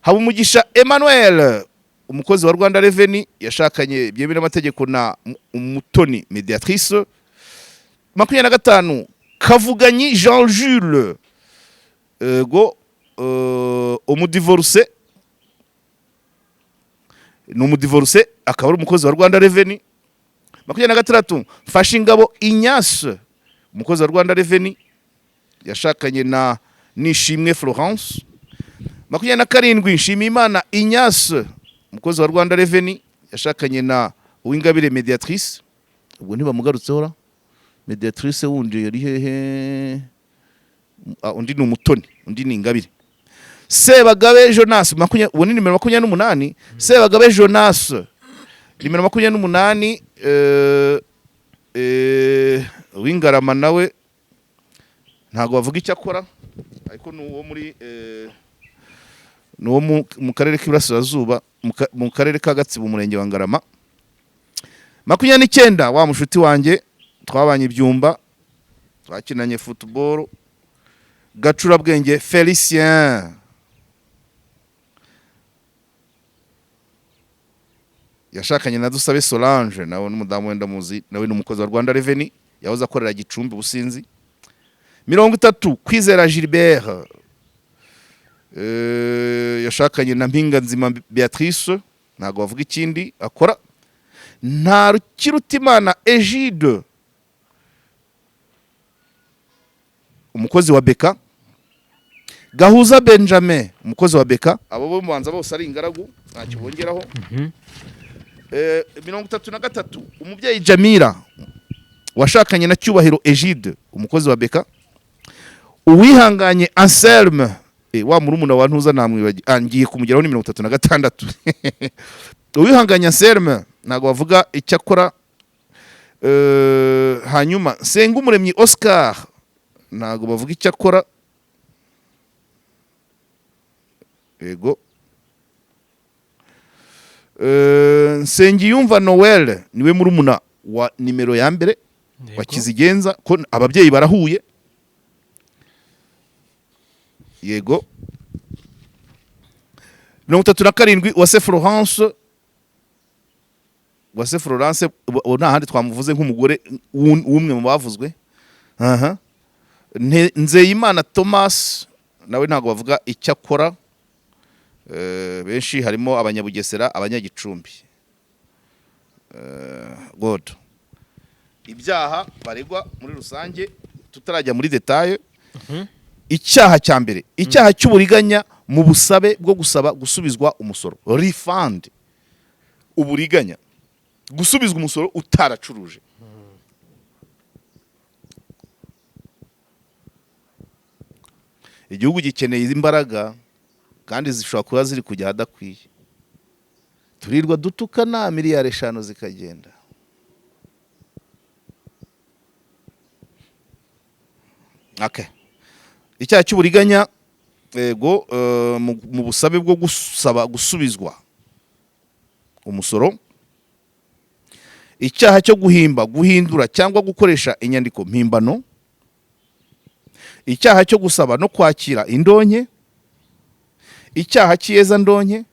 Habumugisha Emmanuel, umukozi wa Rwanda Revenue yashakanye byemewe n'amategeko na Umutoni Mediatrice. 25, Kavuganyi Jean Jules, go umudivorce, ni umudivorce, akaba ari umukozi wa Rwanda Revenue. 26, Mfashingabo Ignace, umukozi wa Rwanda Revenue yashakanye na Nishimwe Florence. 27, Nshimiyimana Ignace, umukozi wa Rwanda Revenue yashakanye na Uwingabire Mediatrice. Ubwo ntibamugarutseho ra Mediatrice wundi yari hehe? Ah, undi ni Umutoni, undi ni Ingabire. Sebagabe Jonas, uwo ni nimero 28. Sebagabe Jonas, nimero 28, w'Ingarama, nawe ntabwo bavuga icyo akora, ariko ni uwo muri ni uwo mu karere k'Iburasirazuba, mu karere ka Gatsibo, umurenge wa Ngarama. 29, wa mushuti wanjye twabanye ibyumba, twakinanye football, Gacurabwenge Felicien, yashakanye na Dusabe Solange, nawe n'umudamu wenda muzi, nawe ni umukozi wa Rwanda Revenue, yahoze akorera Gicumbi Businzi. 30, Kwizera Gilbert, yashakanye na Mpinganzima Beatrice, ntabwo bavuga ikindi akora. Nta Rukirutimana Egide, umukozi wa Beka. Gahuza Benjamin, umukozi wa BK. Abo bo mubanza bose ari ingaragu, ntacyo bongeraho. 33, umubyeyi Jamira washakanye na Cyubahiro Egide, umukozi wa BK. Uwihanganye Anselme, wa murumuna wa Ntuza, namwibagi, ngiye kumugeraho, ni 36. Uwihanganye Anselme ntabwo bavuga icyo akora. Hanyuma Nsengumuremyi Oscar ntabwo bavuga icyo akora. Yego. Nsengiyumva Noel niwe murumuna wa nimero ya mbere wa Kizigenza, ko ababyeyi barahuye. Yego. 37, Uwase Florence. Uwase Florence nta handi twamuvuze nk'umugore w'umwe mu bavuzwe. Aha. Nzeyimana Thomas nawe ntabwo bavuga icyo akora. Benshi harimo Abanyabugesera, Abanyagicumbi. God, ibyaha baregwa muri rusange tutarajya muri détails: icyaha cya mbere, icyaha cy'uburiganya mu busabe bwo gusaba gusubizwa umusoro, refund. Uburiganya, gusubizwa umusoro utaracuruje. Igihugu gikeneye imbaraga kandi zishobora kuba ziri kujya ahadakwiye. Turirwa dutukana, miliyari 5 zikagenda. Okay. Icyaha cy'uburiganya, yego, mu busabe bwo gusaba gusubizwa umusoro. Icyaha cyo guhimba, guhindura cyangwa gukoresha inyandiko mpimbano. Icyaha cyo gusaba no kwakira indonke. Icyaha cy'iyezandonke.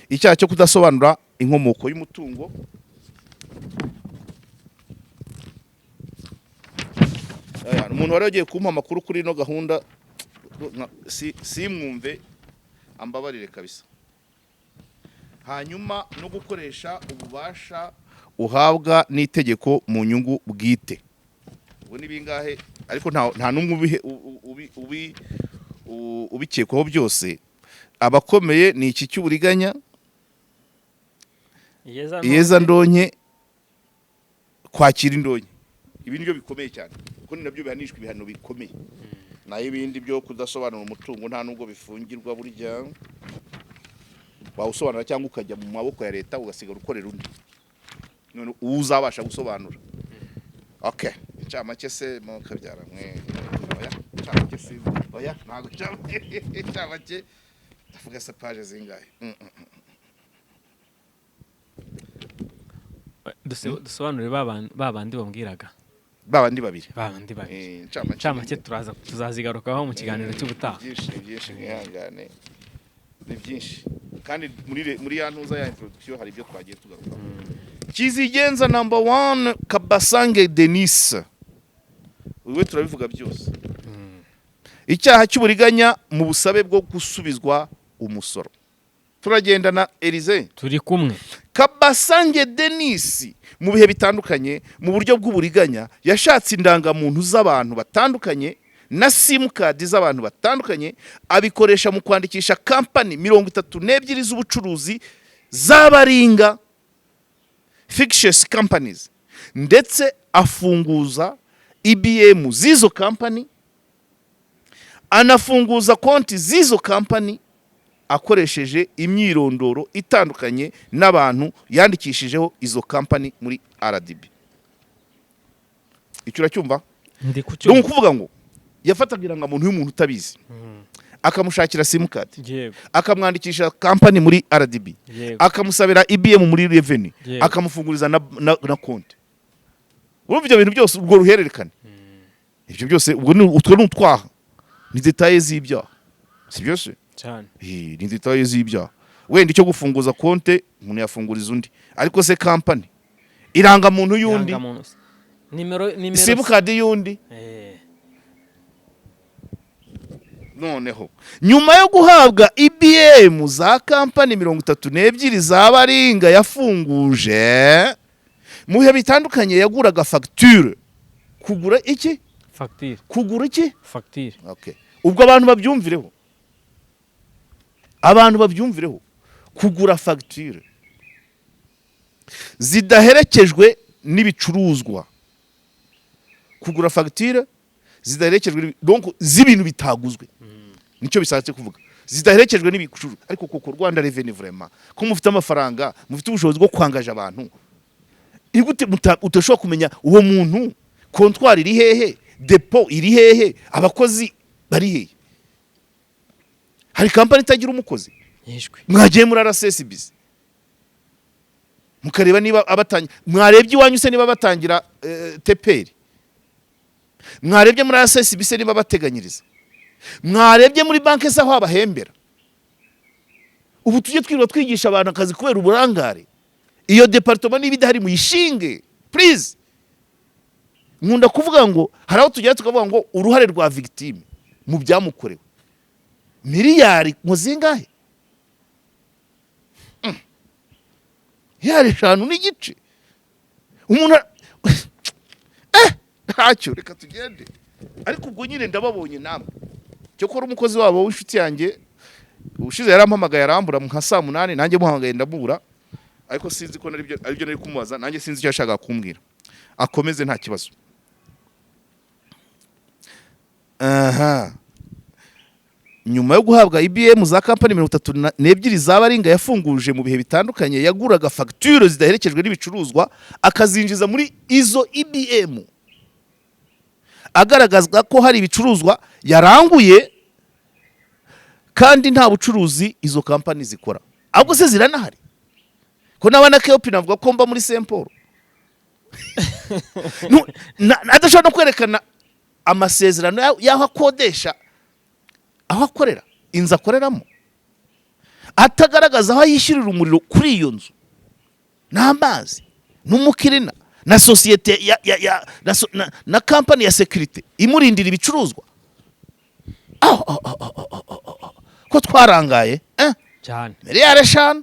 Icyaha cyo kudasobanura inkomoko y'umutungo. Aya, umuntu wari wagiye kumpa amakuru kuri ino gahunda simwumve, ambabarire kabisa. Hanyuma no gukoresha ububasha uhabwa n'itegeko mu nyungu bwite. Ubu ni bingahe? Ariko nta n'umwe ubikekwaho byose. Abakomeye ni iki cy'uburiganya, iyezandonke, kwakira indonke. Ibi nibyo bikomeye cyane kuko ni nabyo bihanishwa ibihano bikomeye. Naho ibindi byo kudasobanura umutungo, nta nubwo bifungirwa. Burya wawusobanura cyangwa ukajya mu maboko ya leta, ugasigara ukorera undi none uwo uzabasha gusobanura. Okay, incamake se mo kabyara mwe? Oya, incamake si, oya, ntabwo incamake ndavuga se page zingahe? Dusobanurire ba bandi bambwiraga. Ba bandi babiri. Ba bandi babiri. Incamake. Incamake turaza tuzazigarukaho mu kiganiro cy'ubutaha. Byinshi, ni byinshi, mwihangane, ni byinshi. Kandi muri ya ntuza ya introduction hari ibyo twagiye tugarukaho. Kizigenza number one, Kabasange Denis, we turabivuga byose. Icyaha cy'uburiganya mu busabe bwo gusubizwa umusoro. Turagendana, Elize? Turi kumwe. Kabasange Denis mu bihe bitandukanye, mu buryo bw'uburiganya, yashatse indangamuntu z'abantu batandukanye na simukadi z'abantu batandukanye, abikoresha mu kwandikisha kampani 32 z'ubucuruzi z'abaringa, fictitious companies, ndetse afunguza EBM z'izo kampani, anafunguza konti z'izo kampani akoresheje imyirondoro itandukanye n'abantu yandikishijeho izo kampani muri RDB. Icyo uracyumva? Ndi Ni kucyumva. ukuvuga ngo yafataga irangamuntu y'umuntu utabizi, akamushakira simukadi, akamwandikisha kampani muri RDB, akamusabira EBM muri revenue, akamufunguriza na konti. Urumva ibyo bintu byose, urwo ruhererekane, ibyo byose ubwo ni utwo ni utwaha, ni détails z'ibyaha, si byose? Cyane. Ni détails z'ibyaha. Wenda icyo gufunguza konte umuntu yafunguriza undi, ariko se kampani, irangamuntu y'undi, Irangamuntu. Nimero simukadi y'undi. Noneho nyuma yo guhabwa EBM za kampani 32 za baringa yafunguje mu bihe bitandukanye, yaguraga fagitire. Kugura iki? Fagitire. Kugura iki? Fagitire. Okay. Ubwo abantu babyumvireho, abantu babyumvireho: kugura fagitire zidaherekejwe n'ibicuruzwa, kugura fagitire zidaherekejwe donc z'ibintu bitaguzwe, nicyo bishatse kuvuga, zidaherekejwe n'ibicuruzwa. Ariko koko Rwanda Revenue, vraiment, ko mufite amafaranga, mufite ubushobozi bwo kwangaja abantu, ni gute udashobora kumenya uwo muntu, comptoir iri hehe, dépôt iri hehe, abakozi bari hehe? Hari kampani itagira umukozi? Yishwe. Mwagiye muri RSSB mukareba niba abatangira, mwarebye iwanyu se niba batangira TPR, mwarebye muri RSSB se niba bateganyiriza, mwarebye muri banki se aho abahembera? Ubu tujye twirirwa twigisha abantu akazi kubera uburangare? Iyo département niba idahari, muyishinge please. Nkunda kuvuga ngo hari aho tugera tukavuga ngo uruhare rwa victime mu byamukorewe, miliyari ngo zingahe? Miliyari 5.5, umuntu ntacyo. Reka tugende. Ariko ubwo nyine ndababonye namwe. Cyokora umukozi wabo w'inshuti yanjye ubushize yarampamagaye arambura nka saa 8, nanjye muhamagaye ndamubura, ariko sinzi ko naribyo aribyo nari kumubaza. Nanjye sinzi icyo yashakaga kumbwira. Akomeze, nta kibazo. Aha, nyuma yo guhabwa EBM za kampani 32 za Baringa yafunguje mu bihe bitandukanye, yaguraga fagitire zidaherekejwe n'ibicuruzwa, akazinjiza muri izo EBM, agaragaza ko hari ibicuruzwa yaranguye kandi nta bucuruzi izo kampani zikora. Ahubwo se ziranahari? Ko naba na Keopi navuga ko mba muri Saint Paul, adashobora no kwerekana amasezerano y'aho akodesha, aho akorera, inzu akoreramo, atagaragaza aho yishyurira umuriro kuri iyo nzu n'amazi n'umukirina na sosiyete ya na kampani ya sécurité imurindira ibicuruzwa. Aho, aho, aho, aho, aho, aho, aho. Ko twarangaye, eh? Cyane. Miliyari 5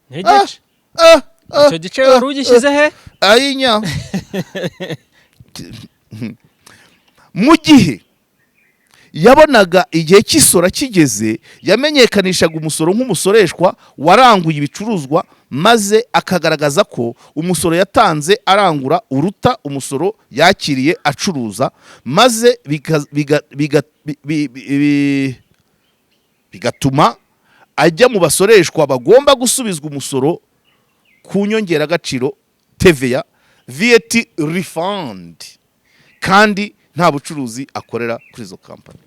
N'igice. Ah, ah, Icyo gice wari ugishyize he? Ayinya, mu gihe yabonaga igihe cy'isora kigeze, yamenyekanishaga umusoro nk'umusoreshwa waranguye ibicuruzwa, maze akagaragaza ko umusoro yatanze arangura uruta umusoro yakiriye acuruza, maze bigatuma ajya mu basoreshwa bagomba gusubizwa umusoro ku nyongeragaciro TVA, VAT refund, kandi nta bucuruzi akorera kuri izo kampani.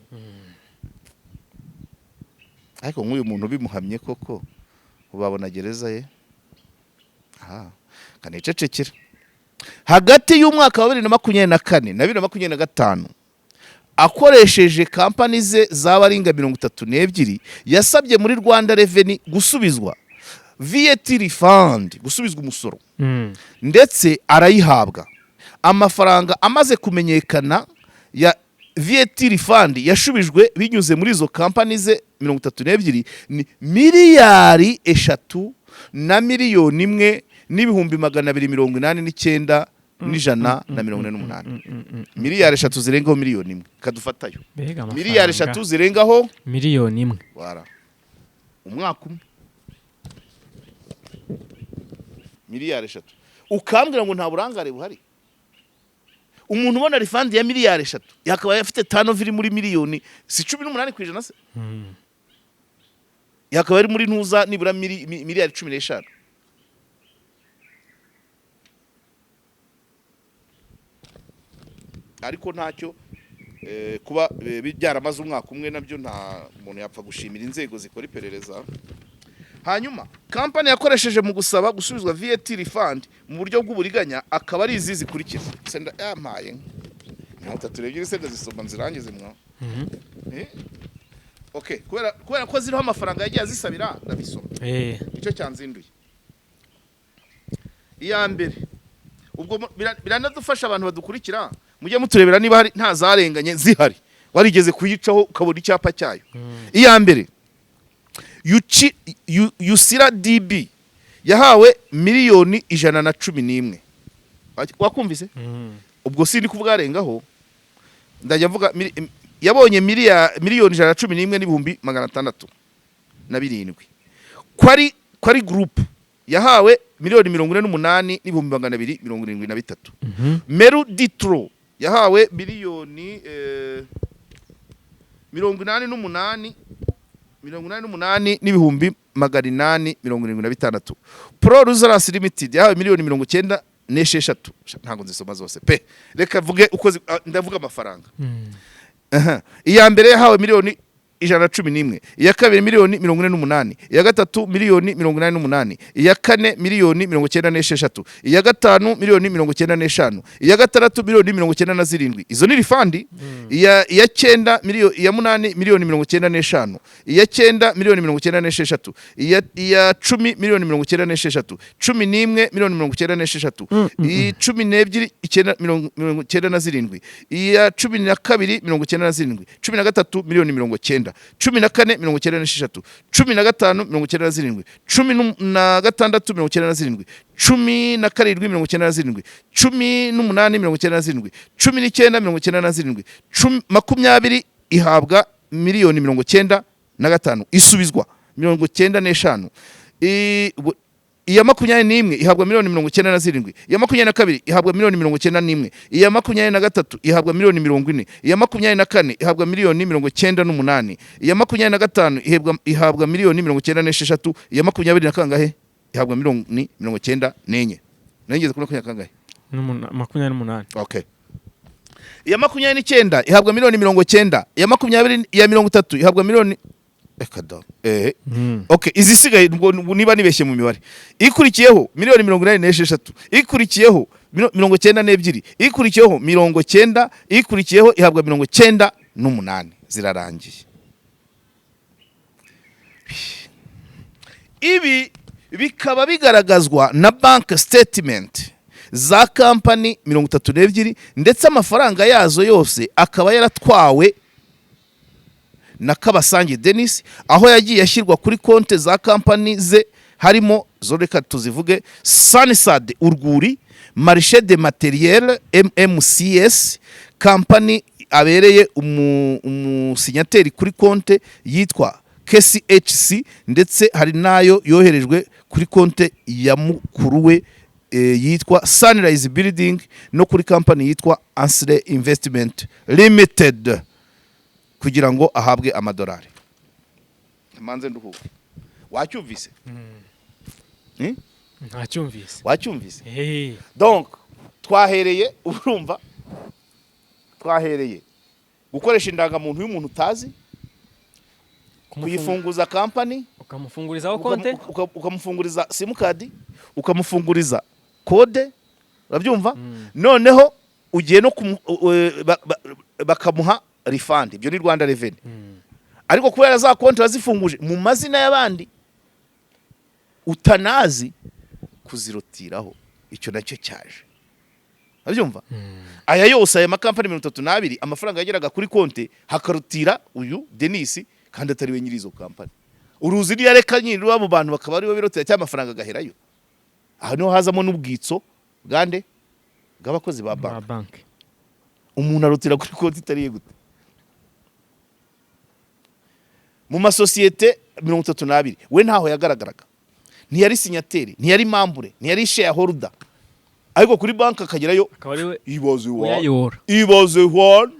Ariko nk'uyu muntu bimuhamye koko, ubabona gereza ye. Aha kanicecekera. Hagati y'umwaka wa 2024 na 2025, akoresheje kampani ze z'abaringa 32, yasabye muri Rwanda Revenue gusubizwa VAT refund, gusubizwa umusoro, ndetse arayihabwa. Amafaranga amaze kumenyekana ya VAT refund yashubijwe binyuze muri izo kampani ze 32 ni miliyari 3 na miliyoni 1 n'ibihumbi 289,148. Miliyari 3 zirengaho miliyoni 1, kadufatayo. Mbega amafaranga. Miliyari 3 zirengaho miliyoni 1. Wara umwaka umwe, miliyari 3, ukambwira ngo nta burangare buhari? Umuntu ubona refund ya miliyari 3 yakabaye afite turnover iri muri miliyoni, si 18% se? Yakaba ari muri ntuza nibura miliyari 15. Ariko ntacyo, kuba byaramaze umwaka umwe nabyo nta muntu yapfa gushimira inzego zikora iperereza. Hanyuma kampani yakoresheje mu gusaba gusubizwa VAT refund mu buryo bw'uburiganya akaba ari izi zikurikira. Senda yampaye 32 senda zisoma nzirangize mwa. Okay, kubera ko ziriho amafaranga yagiye azisabira, ndabisoma. Nicyo cyanzinduye. Iya mbere, ubwo biranadufasha abantu badukurikira, mujye muturebera niba hari nta zarenganye zihari, warigeze kuyicaho ukabona icyapa cyayo. Iya mbere, Yusira DB yahawe miliyoni 111. Wakumvise? Ubwo sindi kuvuga arengaho, ndajya mvuga yabonye 111,607,000. Kwari Group yahawe 48,273,000. Meru Ditro yahawe miliyoni 88,876,000. Pro Ruzarasi Limited yahawe 96 miliyoni. Ntabwo nzisoma zose pe, reka mvuge uko ndavuga amafaranga. Aha. Iya mbere yahawe 111 miliyoni, iya kabiri 48 miliyoni, iya gatatu 88 miliyoni, iya kane 96 miliyoni, iya gatanu 95 miliyoni, iya gatandatu 97 miliyoni. Izo ni refund. Iya cyenda miliyoni, iya munani 95 miliyoni, iya cyenda 96 miliyoni, iya 10 96 miliyoni, 11 96 miliyoni, 12 9 97, iya 12 97, 13 90 miliyoni, 14 96, 15 97, 16 97, 17 97, 18 97, 19 97, 20 ihabwa 95 miliyoni, isubizwa 95. Iya 21 ihabwa 97 miliyoni, iya 22 ihabwa 91 miliyoni, iya 23 ihabwa 40 miliyoni, iya 24 ihabwa 98 miliyoni, iya 25 ihabwa 96 miliyoni, iya makumyabiri na kangahe ihabwa 94 miliyoni. Nageze kuri makumyabiri na kangahe? 28. Okay. Iya 29 ihabwa 90 miliyoni, iya 20, iya 30 ihabwa miliyoni, reka da. Okay, izisigaye ubwo niba nibeshye mu mibare, ikurikiyeho 86 miliyoni, ikurikiyeho 92, ikurikiyeho 90, ikurikiyeho ihabwa 98. Zirarangiye. Ibi bikaba bigaragazwa na bank statement za kampani 32, ndetse amafaranga yazo yose akaba yaratwawe na Kabasange Denis, aho yagiye ashyirwa kuri konti za kampani ze, harimo zo reka tuzivuge: Sanisad Urwuri, Marché de Matériel MMCS, kampani abereye umusinyateri kuri konte yitwa KCHC, ndetse hari n'ayo yoherejwe kuri konte ya mukuru we yitwa Sunrise Building, no kuri kampani yitwa Ansle Investment Limited, kugira ngo ahabwe amadolari. Manze nduhuke. Wacyumvise? Hmm? Ntacyumvise. Wacyumvise? Eh. Donc twahereye, urumva, twahereye gukoresha indangamuntu y'umuntu utazi, kuyifunguza kampani, ukamufungurizaho konte, ukamufunguriza simukadi, ukamufunguriza kode, urabyumva? Noneho ugiye no bakamuha refund. Ibyo ni Rwanda Revenue. Ariko kubera za konti wazifunguje mu mazina y'abandi utanazi, kuzirotiraho icyo nacyo cyaje, urabyumva? Aya yose, aya makampani 32, amafaranga yageraga kuri konti hakarutira uyu Denis, kandi atari we nyiri izo kampani. Uruzi reka nyiri abo bantu bakaba aribo birotira, cyangwa amafaranga agaherayo. Aha niho hazamo n'ubwitso bwande? Bw'abakozi ba ba banki. Banki. Umuntu arutira kuri konti itari iye gute mu masosiyete 32? We ntaho yagaragaraga, ntiyari signataire, ntiyari membre, ntiyari shareholder, ariko kuri banki akagerayo. Akaba ari we Ibaze wa uyayora. Ibaze one.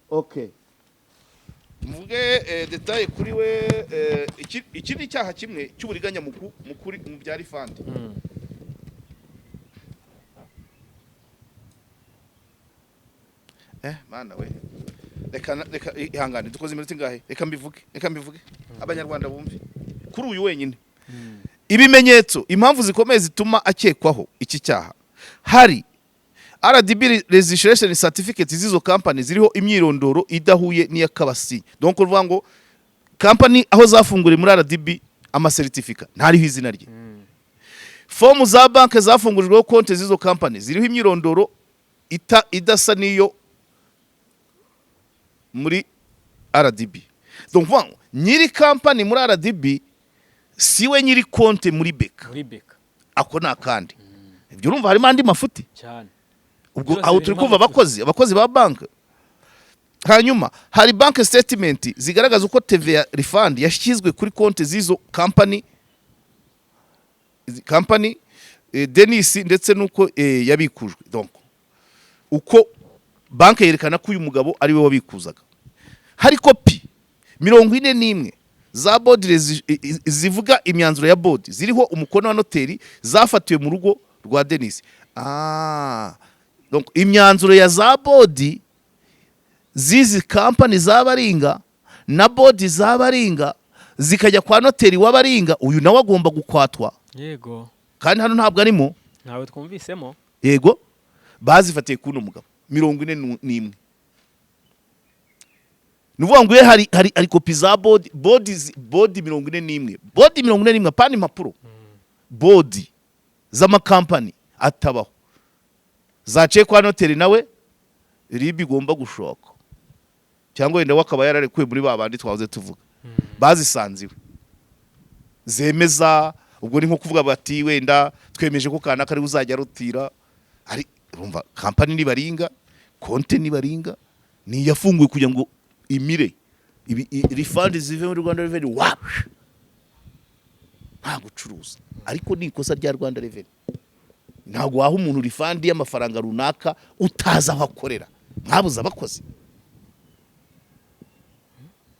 Okay, mvuge détail kuri we. Iki ni icyaha kimwe cy'uburiganya mu kuri mu bya refund. Mana we, reka ihangane, dukoze iminota ingahe? Reka mbivuge Abanyarwanda bumve. Kuri uyu wenyine, ibimenyetso, impamvu zikomeye zituma akekwaho iki cyaha, hari RDB registration certificate z'izo company ziriho imyirondoro idahuye n'iya Kabasi. Donc uvuga ngo company aho zafunguriye muri RDB, amacertificat ntariho izina rye. Fomu za banki zafungurijweho konti z'izo company ziriho imyirondoro idasa n'iyo muri RDB. Donc uvuga ngo nyiri company muri RDB siwe nyiri konti muri BK. Muri BK. Ako ni akandi. Ibyo urumva harimo andi mafuti. Cyane. Ubwo Byose aho turi birimo kumva amafuti. abakozi ba banki. Hanyuma hari bank statement zigaragaza uko TVA refund yashyizwe kuri konti z'izo company, company Denis, ndetse nuko yabikujwe. Donc uko banki yerekana ko uyu mugabo ari we wabikuzaga. Hari kopi 41 za board zivuga imyanzuro ya board ziriho umukono wa noteri, zafatiwe mu rugo rwa Denis. Donc imyanzuro ya za board zizi kampani za Baringa na board za Baringa zikajya kwa noteri wa Baringa, uyu nawe agomba gukwatwa. Kandi hano ntabwo arimo. Ntawe twumvisemo. Yego, bazifatiye kuri uno mugabo 41. Ni ukuvuga ngo iyo hari kopi za board 41, board 41, apana impapuro, board z'amakampani atabaho zaciye kwa noteri, nawe RIB igomba gushoka, cyangwa wenda we akaba yararekuwe muri ba bandi twahoze tuvuga bazisanze iwe, zemeza. Ubwo ni nko kuvuga bati wenda twemeje ko kanaka ari uzajya arutira. Ari urumva kampani nibaringa, konte nibaringa, ni yafunguwe kugira ngo imire refund zive muri Rwanda Revenue wa nta gucuruza. Ariko ni ikosa rya Rwanda Revenue, ntabwo waha umuntu refund y'amafaranga runaka utazi aho akorera. Mwabuze abakozi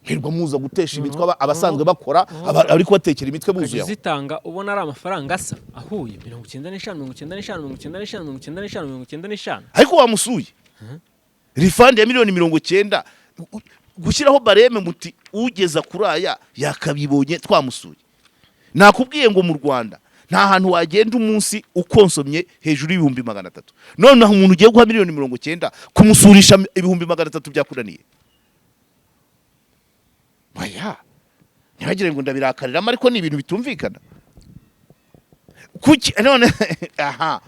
mwirwa muza gutesha imitwe abasanzwe bakora, abari kubatekera imitwe ukajya buzuye aho. Uzitanga ubona ari amafaranga asa ahuye: 95, 95, 95, 95, 95. Ariko wamusuye, refund ya miliyoni 90, gushyiraho barème muti ugeza kuri aya yakabibonye twamusuye. Nakubwiye ngo mu Rwanda nta hantu wagenda umunsi ukonsomye hejuru y'300,000. Noneho umuntu ugiye guha miliyoni 90, kumusurisha 300,000 byakunaniye. Oya, ntibagire ngo ndabirakariramo, ariko ni ibintu bitumvikana. Kuki none aha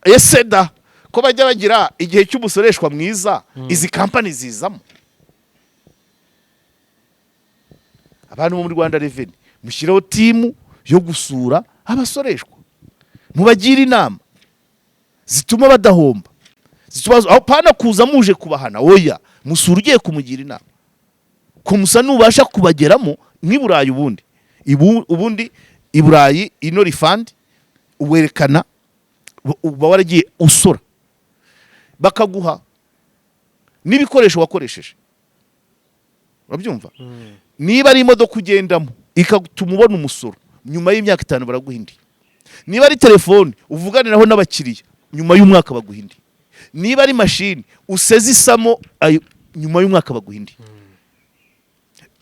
ese da ko bajya bagira igihe cy'umusoreshwa mwiza, izi kampani zizamo? Abantu bo muri Rwanda Revenue, mushyireho team yo gusura abasoreshwa, mubagire inama zituma badahomba, zituma aho pana kuza muje kubahana. Oya, musura ugiye kumugira inama, kumusa nubasha kubageramo nk'i Burayi. Ubundi ubundi i Burayi ino refund werekana uba waragiye usora, bakaguha n'ibikoresho wakoresheje, urabyumva? Niba ari imodoka ugendamo ikatuma ubona umusoro, nyuma y'imyaka 5 baraguha indi. Niba ari telefone uvuganiraho n'abakiriya, nyuma y'umwaka baguha indi. Niba ari mashini useze isamo ayo, nyuma y'umwaka baguha indi.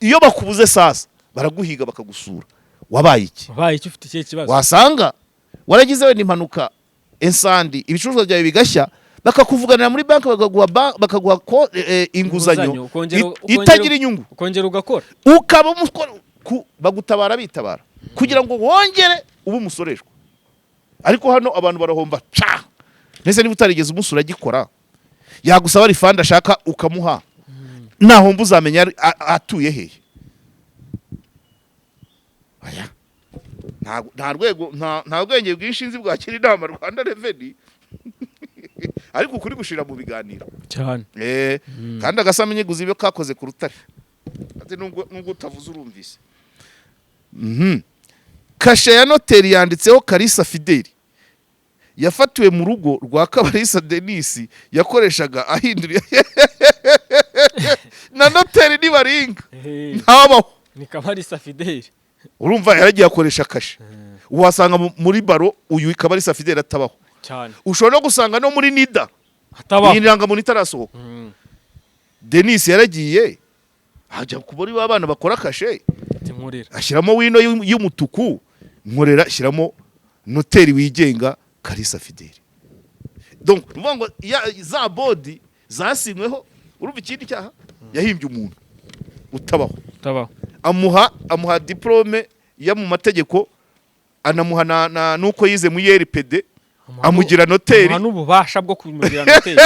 Iyo bakubuze sasa baraguhiga, bakagusura, wabaye iki? Wabaye icyo? Ufite ikihe kibazo? Wasanga waragize wenda impanuka, incendie, ibicuruzwa byawe bigashya, bakakuvuganira muri banki, bakaguha inguzanyo itagira inyungu. Ukongera ugakora. Ukaba bagutabara bitabara kugira ngo wongere ube umusoreshwa. Ariko hano abantu barahomba ca. Mbese niba utarigeze umusura agikora, yagusaba refund ashaka ukamuha, nahomba uzamenya atuye hehe? Oya. Nta rwego, nta bwenge bwinshi nzi bwakira inama Rwanda Revenue, ariko ukuri gushira mu biganiro. Cyane. Kandi agasamenyeguza ibyo kakoze ku rutare, ati nubwo utavuze urumvise. Kashe ya noteri yanditseho Kalisa Fideli, yafatiwe mu rugo rwa Kabarisa Denis yakoreshaga ahindura na noteri nibaringa ntabaho. Ni Kabarisa Fideli. Urumva yaragiye akoresha kashe, wasanga muri baro uyu Kabarisa Fideli atabaho. Cyane. Ushobora no gusanga no muri NIDA hatabaho. iyi ndangamuntu itarasohoka. Denis yaragiye ajya kubona iwe abana bakora kashe, Ati nkurira. ashyiramo wino y'umutuku, nkorera, shyiramo noteri wigenga Kalisa Fideli. Donc ni ukuvuga ngo za board zasinyweho. Urumva ikindi cyaha yahimbye, umuntu utabaho. Utabaho. Amuha diplôme yo mu mategeko, anamuha nuko yize muri IRPD, amugira noteri. Amuha n'ububasha bwo kumugira noteri.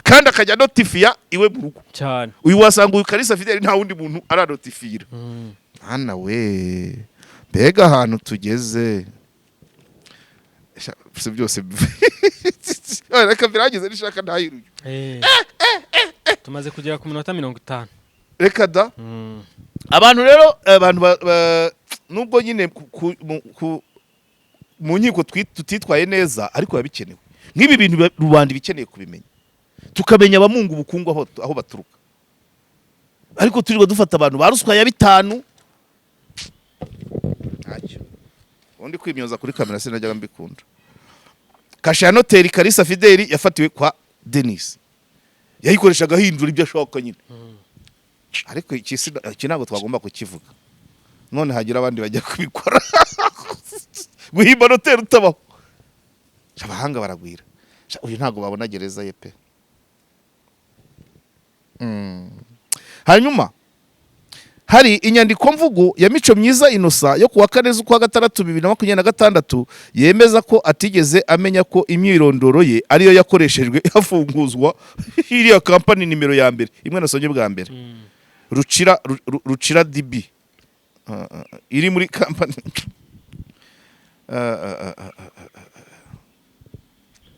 Kandi akajya notifiya iwe mu rugo. Cyane. Uyu wasanga uyu Kalisa Fideli nta wundi muntu aranotifira. Hana we, mbega ahantu tugeze! Si byose, reka birangize nishaka ntahiruye. Tumaze kugera ku minota 50. Reka da. Abantu rero, abantu nubwo nyine mu nkiko tutitwaye neza, ariko biba bikenewe nk'ibi bintu, rubanda ibikeneye kubimenya, tukamenya abamunga ubukungu aho baturuka. Ariko turirwa dufata abantu ba ruswa ya bitanu, ntacyo. Ubundi kwimyoza kuri kamera sinajyaga mbikunda. Kashe ya noteri Kalisa Fideli yafatiwe kwa Denis, yayikoreshaga ahindura ibyo ashaka nyine. Ariko iki ntabwo twagomba kukivuga, none hagira abandi bajya kubikora, guhimba noteri utabaho. Sha, abahanga baragwira. Sha, uyu ntabwo babona gereza ye pe. Hanyuma hari inyandiko mvugo ya Mico Myiza Inosa yo kuwa 4 z'ukwa gatandatu 2026, yemeza ko atigeze amenya ko imyirondoro ye ariyo yakoreshejwe hafunguzwa iriya kampani nimero ya mbere, imwe nasomye bwa mbere, Rucira Rucira DB. Iri muri kampani.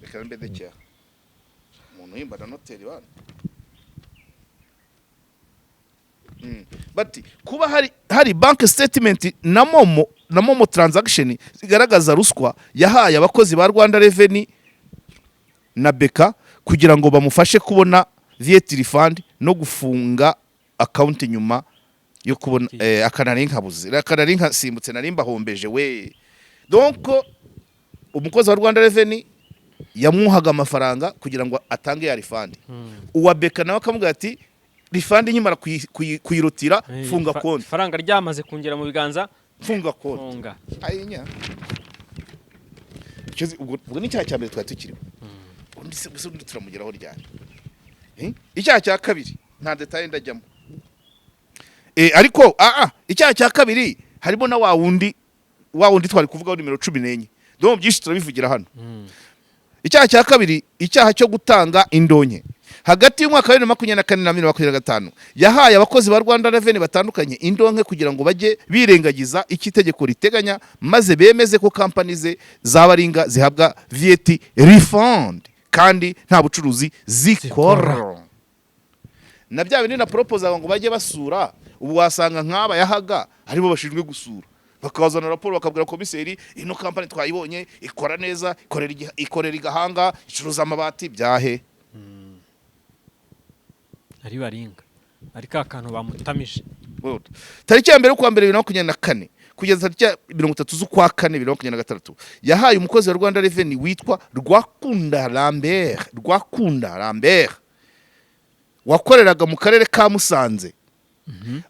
Reka mbe ndekera umuntu uhimba na noteri bana. Bati kuba hari bank statement na momo transaction zigaragaza ruswa yahaye abakozi ba Rwanda Revenue na BK kugira ngo bamufashe kubona VAT refund no gufunga account nyuma yo kubona akanari nkabuze, akanari nkasimbutse, nari mbahombeje we. Donc umukozi wa Rwanda Revenue yamuhaga amafaranga kugira ngo atange ya refund, uwa BK nawe akamubwira ati: "Refund nkimara kuyirutira, funga konti." Ifaranga ryamaze kungera mu biganza, funga konti. Funga. Ayinya. Ubwo ni icyaha cya mbere twari tukiriho. Undi se undi turamugeraho ryari? Icyaha cya kabiri nta détail ndajyamo. Ariko icyaha cya kabiri harimo na wa wundi twari kuvugaho nimero 14. Donc byinshi turabivugira hano. Icyaha cya kabiri, icyaha cyo gutanga indonke. Hagati y'umwaka wa 2024 na 2025, yahaye abakozi ba Rwanda Revenue batandukanye indonke kugira ngo bajye birengagiza icyo itegeko riteganya, maze bemeze ko kampani ze za baringa zihabwa VAT refund kandi nta bucuruzi zikora. Na bya bindi na proposaga ngo bajye basura, ubu wasanga nk'aba yahaga aribo bashinzwe gusura, bakazana raporo, bakabwira komiseri: "Ino kampani twayibonye, ikora neza, ikorera igahanga, icuruza amabati byahe." Ari baringa, ari ka kantu bamutamije. Good. Tariki ya 1 y'ukwa mbere 2024 kugeza tariki ya 30 z'ukwa kane 2026, yahaye umukozi wa Rwanda Revenue witwa Rwakunda Lambert, Rwakunda Lambert wakoreraga mu karere ka Musanze,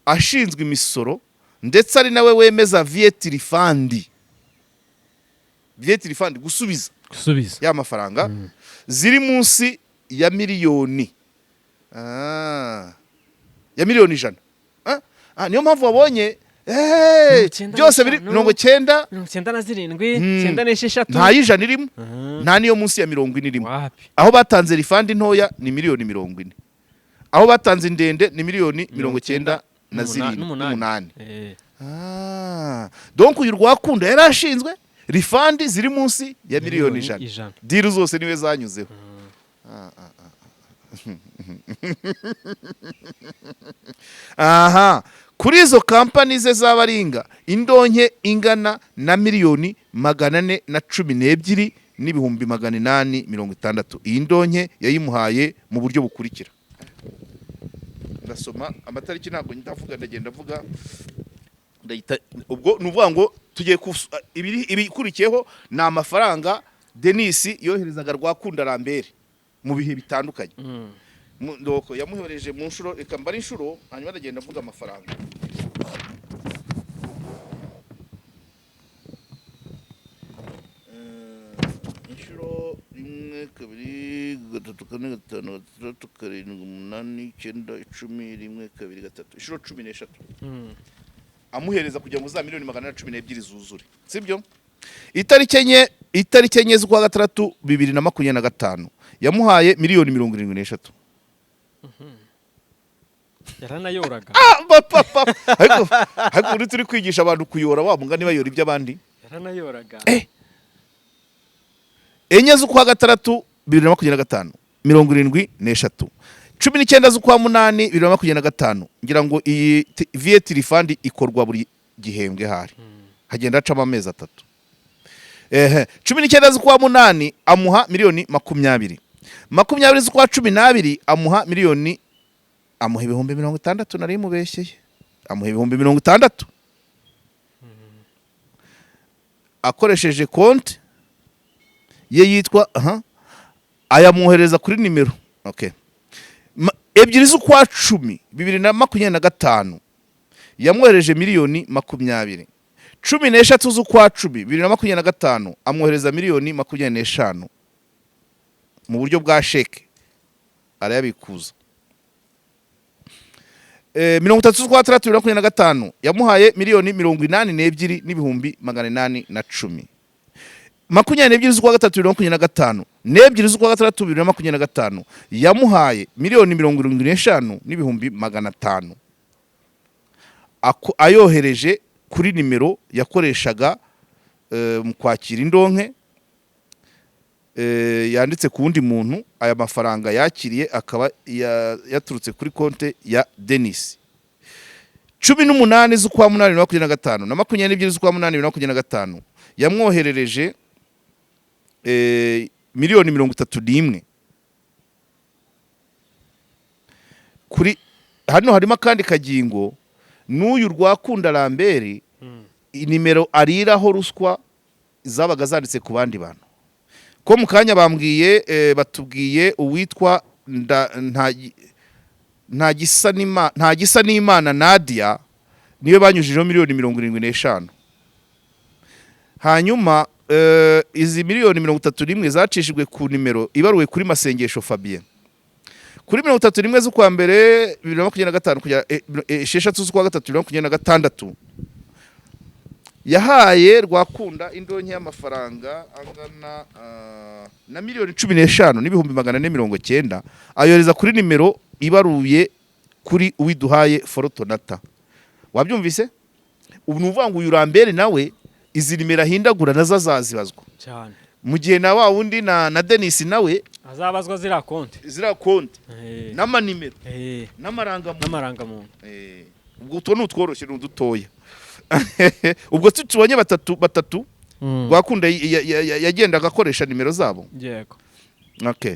ashinzwe imisoro ndetse ari nawe wemeza VAT refund, VAT refund, gusubiza gusubiza ya mafaranga ziri munsi ya miliyoni, ya miliyoni 100. Niyo mpamvu wabonye 95. Byose biri 90. 97, 96. Nta y'ijana irimo, nta n'iyo munsi ya 40 irimo. Wapi. Aho batanze refund ntoya ni miliyoni 40, aho batanze indende ni miliyoni 97. N'umunani. N'umunani. Donc uyu Rwakunda yari ashinzwe refund ziri munsi ya miliyoni 100. 100. Deal zose niwe zanyuzeho. Aha kuri izo kampani ze z'abaringa, indonke ingana na 412,860,000. Iyi ndonke yayimuhaye mu buryo bukurikira. Ndasoma amatariki, ntabwo ndavuga, ndagenda mvuga, ndahita. Ubwo ni ukuvuga ngo tugiye ibikurikiyeho ni amafaranga Denis yoherezaga Rwakunda Lambert mu bihe bitandukanye. Ndoko yamuhereje mu nshuro, reka mbare inshuro, hanyuma ndagenda mvuga amafaranga. Inshuro 1, 2, 3, 4, 5, 6, 7, 8, 9, 10, 1, 2, 3, inshuro 13 amuhereza kugira ngo za miliyoni 412 zuzure, sibyo? Itariki 4, itariki 4 z'ukwa gatandatu 2025, yamuhaye miliyoni 73. Yaranayoraga. Ah, pa, pa, pa. Ariko uri turi kwigisha abantu kuyora, wa mugani bayora iby'abandi. Yaranayoraga. 4 z'ukwa gatandatu 2025, 73. 19 z'ukwa munani 2025, ngira ngo iyi VAT refund ikorwa buri gihembwe, hari hagenda hacamo amezi 3. Ehe, 19 z'ukwa munani amuha miliyoni 20. 20 z'ukwa 12 amuha miliyoni, amuha 60,000. Nari mubeshyeye, amuha 60,000 akoresheje konti ye yitwa aha, ayamwohereza kuri nimero. Okay. 2 z'ukwa 10 2025 yamwohereje miliyoni 20. 13 z'ukwa 10 2025 amwohereza miliyoni 25 mu buryo bwa sheke, arayabikuza. 30 z'ukwa 6 2025 yamuhaye miliyoni 82,810,000. 22 z'ukwa 3 2025 n'2 z'ukwa 6 2025 yamuhaye miliyoni 75,500,000, ayohereje kuri nimero yakoreshaga mu kwakira indonke, yanditse ku wundi muntu. Aya mafaranga yakiriye akaba yaturutse kuri konte ya Denis. 18 z'ukwa munani 2025 na 22 z'ukwa munani 2025 yamwoherereje miliyoni 31. Kuri hano harimo akandi kagingo n'uyu Rwakunda Lambert, inimero ariraho ruswa zabaga zanditse ku bandi bantu, ko mu kanya bambwiye, batubwiye uwitwa nta gisa n'Imana Nadia, niwe banyujijeho miliyoni 75. Hanyuma izi miliyoni 31 zacishijwe ku nimero ibaruwe kuri Masengesho Fabien. Kuri 31 z'ukwa mbere 2025 kugera 6 z'ukwa 3 2026 yahaye Rwakunda indonke y'amafaranga angana na miliyoni 15,490,000, ayohereza kuri nimero ibaruye kuri Uwiduhaye Forotonata. Wabyumvise? Ubu ni ukuvuga ngo uyu Lambert nawe izi nimero ahindagura nazo azazibazwa. Cyane. Mu gihe na wa wundi na Denis nawe azabazwa ziriya konti. Ziriya konti n'amanimero n'amarangamuntu. N'amarangamuntu. Ubwo utwo ni utworoshye, ni udutoya. Ubwo tubonye batatu batatu Rwakunda yagendaga akoresha nimero zabo. Yego. Okay.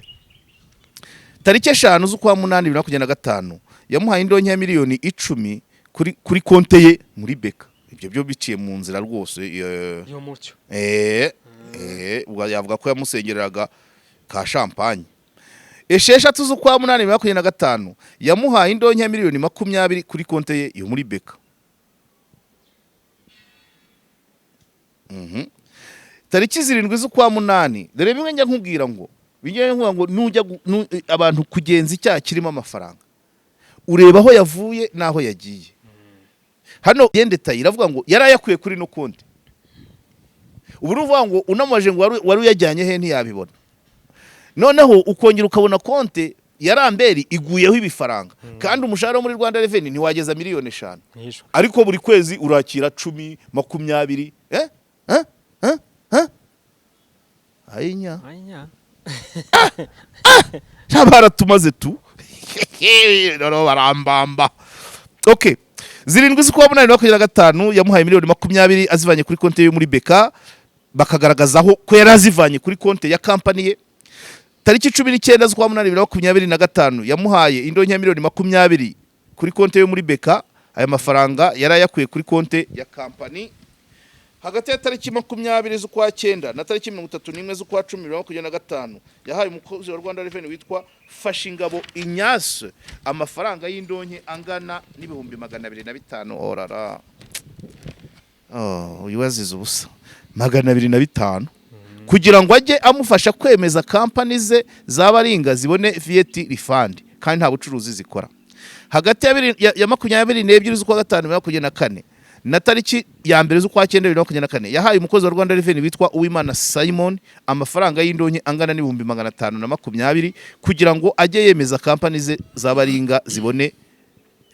Tariki 5 z'ukwa munani 2025 yamuhaye indonke ya miliyoni 10 kuri konte ye muri BK. Ibyo byo biciye mu nzira rwose. Yo mucyo. Ubwo yavuga ko yamusengereraga ka champagne. 6 z'ukwa munani 2025 yamuhaye indonke ya miliyoni 20 kuri konte ye yo muri BK. Tariki 7 z'ukwa munani, dore bimwe njya nkubwira ngo bijya nkubwira ngo nujya abantu kugenza icyaha kirimo amafaranga, ureba aho yavuye n'aho yagiye. Hano yendetaye iravuga ngo yari ayakuye kuri no konti. Ubu ni ukuvuga ngo unamubajije ngo wari uyajyanye he, ntiyabibona. Noneho ukongera ukabona konte ya Lambert iguyeho ibifaranga, kandi umushahara wo muri Rwanda Revenue ntiwageza miliyoni 5. Ntishwe. Ariko buri kwezi urakira 10, 20, eh? Eh? Eh? Eh? Ayinya. Ayinya. Baratumaze tu. Noneho barambamba. Okay. 7 z'ukwa munani 2025 yamuhaye miliyoni 20 azivanye kuri konti yo muri BK, bakagaragazaho ko yari azivanye kuri konti ya kampani ye. Tariki 19 z'ukwa munani 2025 yamuhaye indonke ya miliyoni 20 kuri konti yo muri BK. Aya mafaranga yari ayakuye kuri konti ya kampani. Hagati ya tariki 20 z'ukwa cyenda na tariki 31 z'ukwa 10 2025 yahaye umukozi wa Rwanda Revenue witwa Fashingabo Ignace amafaranga y'indonke angana n'205,000. Orara, oh, uyu wazize ubusa. 205 kugira ngo ajye amufasha kwemeza kampani ze z'abaringa zibone VAT refund, kandi nta bucuruzi zikora. Hagati ya 22 z'ukwa 5 2024 na tariki ya 1 z'ukwa 9 2024 yahaye umukozi wa Rwanda Revenue witwa Uwimana Simon amafaranga y'indonke angana n'520,000 kugira ngo ajye yemeza kampani ze z'abaringa zibone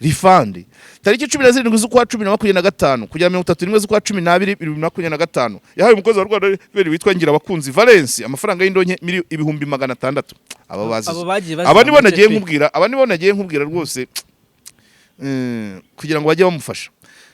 Refund. Tariki 17 z'ukwa 10 2025 kugera 31 z'ukwa 12 2025, yahaye umukozi wa Rwanda Revenue witwa Ngirabakunzi Valence amafaranga y'indonke 600,000. Aba bazi. Abo bagiye bazira Aba nibo make nagiye pe. nkubwira, aba nibo nagiye nkubwira rwose, kugira ngo bajye bamufasha.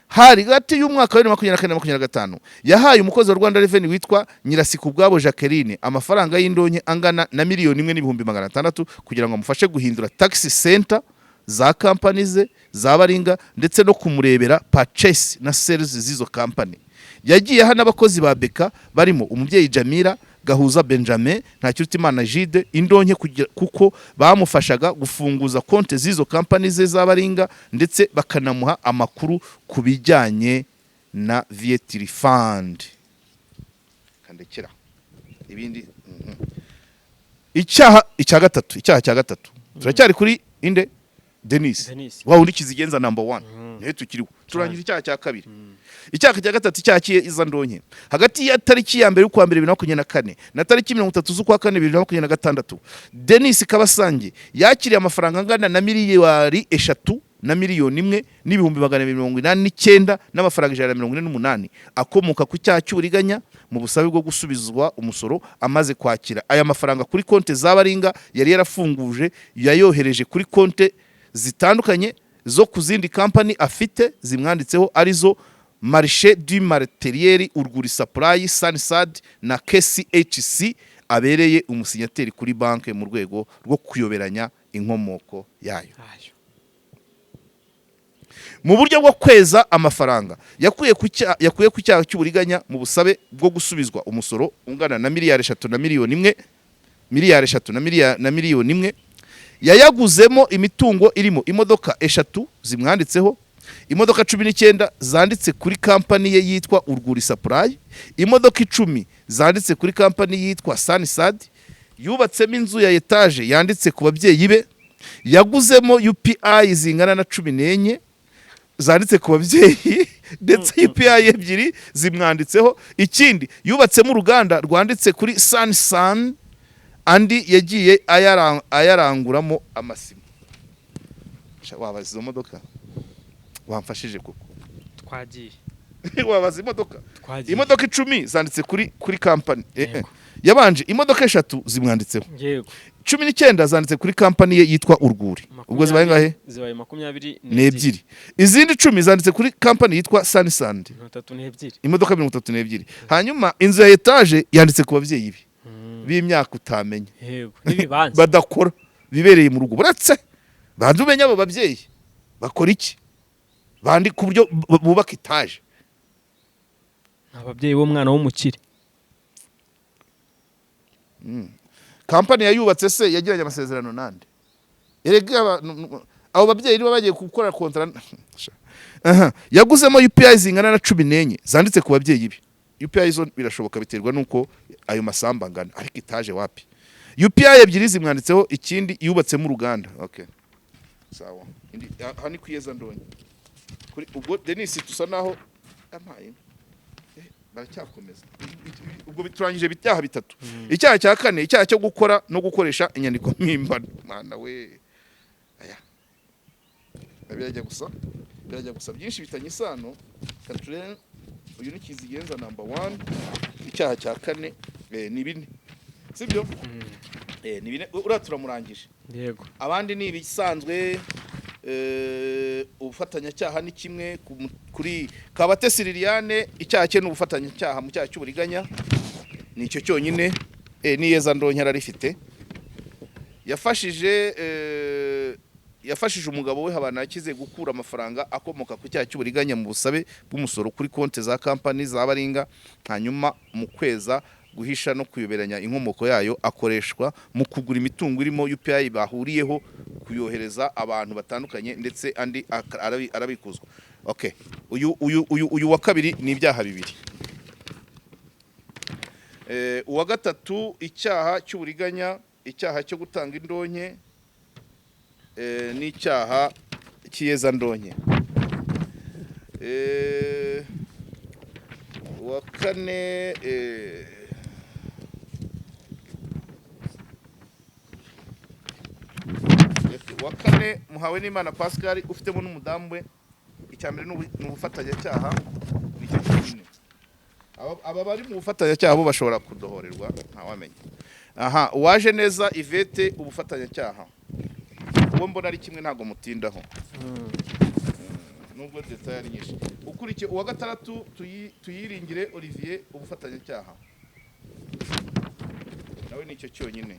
Hari hagati y'umwaka wa 2024 na 25, yahaye umukozi wa Rwanda Revenue witwa Nyirasikubwabo Jacqueline amafaranga y'indonke angana na 1,600,000 kugira ngo amufashe guhindura tax center za kampani ze za baringa, ndetse no kumurebera purchase na sales z'izo kampani. Yagiye aha n'abakozi ba BK barimo umubyeyi Jamila Gahuza, Benjamin Ntakirutimana, Jide indonke kuko bamufashaga gufunguza konti z'izo kampani ze za baringa, ndetse bakanamuha amakuru ku bijyanye na VAT refund. Kandekera ibindi. Icyaha icya gatatu, icyaha cya gatatu, turacyari kuri inde? Denis. Denis. Wa wundi kizigenza number one, niwe tukiriho. Turangiza icyaha cya kabiri. Icyaha cya gatatu, icyaha cy'iyezandonke. Hagati ya tariki ya mbere y'ukwa mbere 2024 na tariki 30 z'ukwa kane 2026, Denis Kabasange yakiriye amafaranga angana na 3,001,289,148 n'amafaranga akomoka ku cyaha cy'uburiganya mu busabe bwo gusubizwa umusoro. Amaze kwakira aya mafaranga kuri konti za baringa yari yarafunguje, yayohereje kuri konti zitandukanye zo ku zindi kampani afite zimwanditseho, arizo Marché du Matériel, Urwuri Supply, Sunsad na KCHC abereye umusinyateri kuri banki, mu rwego rwo kuyoberanya inkomoko yayo. Ayo. Mu buryo bwo kweza amafaranga yakuye ku cyaha cy'uburiganya mu busabe bwo gusubizwa umusoro ungana na 3,000,000, 3 na 1,000,000, yayaguzemo imitungo irimo imodoka eshatu zimwanditseho, imodoka 19 zanditse kuri kampani ye yitwa Urwuri Supply, imodoka 10 zanditse kuri kampani yitwa Sunsad, yubatsemo inzu ya etaje yanditse ku babyeyi be, yaguzemo UPI zingana na 14 zanditse ku babyeyi, ndetse UPI ebyiri zimwanditseho. Ikindi, yubatsemo uruganda rwanditse kuri Sunsun. Andi yagiye ayaranguramo amasima. Sha, wabaza izo modoka? Wamfashije koko. Twagiye. Wabaza imodoka? Twagiye. Imodoka 10 zanditse kuri kampani. Yego. Yabanje imodoka eshatu zimwanditseho, 19 zanditse kuri kampani ye yitwa Urwuri. Ubwo zibaye ngahe? Zibaye makumyabiri N'ebyiri. Izindi 10 zanditse kuri kampani yitwa Sunsand. 32. Imodoka 32. Hanyuma inzu ya etaje yanditse ku babyeyi be b'imyaka utamenya, Yego, n'ibibanza. badakora, bibereye mu rugo. Buretse banze umenye abo babyeyi bakora iki, bandi ku buryo bubaka etaje. Ni ababyeyi b'umwana w'umukire. Kampani yayubatse se yagiranye amasezerano nande? Erega abo babyeyi niba bagiye gukora kontara. Aha, yaguzemo UPI zingana na 14 zanditse ku babyeyi be. UPI zo birashoboka, biterwa nuko ayo masambu angana, ariko etaje wapi? UPI ebyiri zimwanditseho. Ikindi, yubatsemo uruganda. Okay, sawa. Indi aha ni kwiyeza ndonye kuri ubwo Denis tusa naho ampaye. Baracyakomeza. Ubwo biturangije ibyaha bitatu. Icyaha cya kane, icyaha cyo gukora no gukoresha inyandiko mpimbano. Mana we, aya birajya gusa byinshi bitanye isano. Kature uyu ni kizigenza number one. Icyaha cya kane, ni bine, sibyo? Ni bine. Uriya turamurangije. Yego. Abandi ni ibisanzwe. Ubufatanyacyaha ni kimwe kuri Kabatesi Liliane. Icyaha cye ni ubufatanyacyaha mu cyaha cy'uburiganya, ni icyo cyonyine. Niyeza ndonke ararifite. Yafashije umugabo we Habanakize gukura amafaranga akomoka ku cyaha cy'uburiganya mu busabe bw'umusoro kuri konti za kampani za baringa, hanyuma mu kweza, guhisha no kuyoberanya inkomoko yayo, akoreshwa mu kugura imitungo irimo UPI bahuriyeho, kuyohereza abantu batandukanye, ndetse andi arabikuzwa. Okay, uyu wa kabiri ni ibyaha bibiri. Uwa gatatu, icyaha cy'uburiganya, icyaha cyo gutanga indonke, n'icyaha cy'iyezandonke. Uwa kane, Uwa kane, Muhawe n'Imana Pascal, ufitemo n'umudamu we. Icya mbere ni ubufatanyacyaha, nicyo cyonyine. Aba bari mu bufatanyacyaha bo bashobora kudohorerwa, ntawamenya. Aha, Uwaje neza Yvette, ubufatanyacyaha. Uwo mbona ari kimwe, ntabwo mutindaho nubwo détails ari nyinshi. Ukurikiye, uwa gatandatu, Tuyiringire Olivier, ubufatanyacyaha, nawe nicyo cyonyine.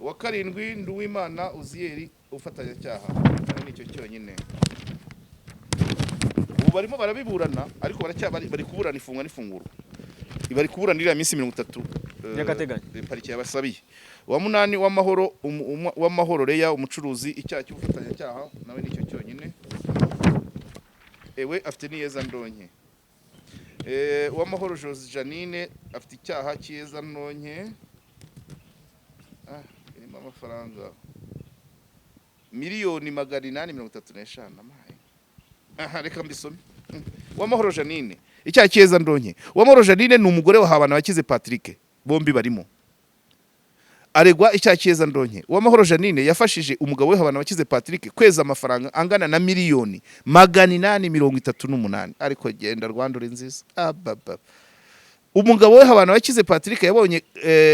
Uwa karindwi, Nduwimana Uziyeri, ubufatanyacyaha, nawe nicyo cyonyine. Ubu barimo barabiburana, ariko baracyabari bari kuburana ifungwa n'ifungurwa, bari kuburana iriya minsi 30 y'agateganyo. Parike yabasabiye. Uwa munani, w'amahoro w'amahoro Leya, umucuruzi, icyaha cy'ubufatanyacyaha, nawe nicyo cyonyine. Ewe afite n'iyeza ndonke. Uwamahoro Jose Janine afite icyaha cy'iyeza ndonke, irimo amafaranga 835 miliyoni. Amaye aha, reka mbisome. Uwamahoro Janine, icyaha cy'iyeza ndonke. Uwamahoro Janine ni umugore wa Habanabakize Patrick, bombi barimo. Aregwa icyaha cy'iyeza ndonke. Uwamahoro Janine yafashije umugabo we Habanabakize Patrick kweza amafaranga angana na 838 miliyoni. Ariko genda Rwanda uri nziza! Ababa, umugabo we Habanabakize Patrick yabonye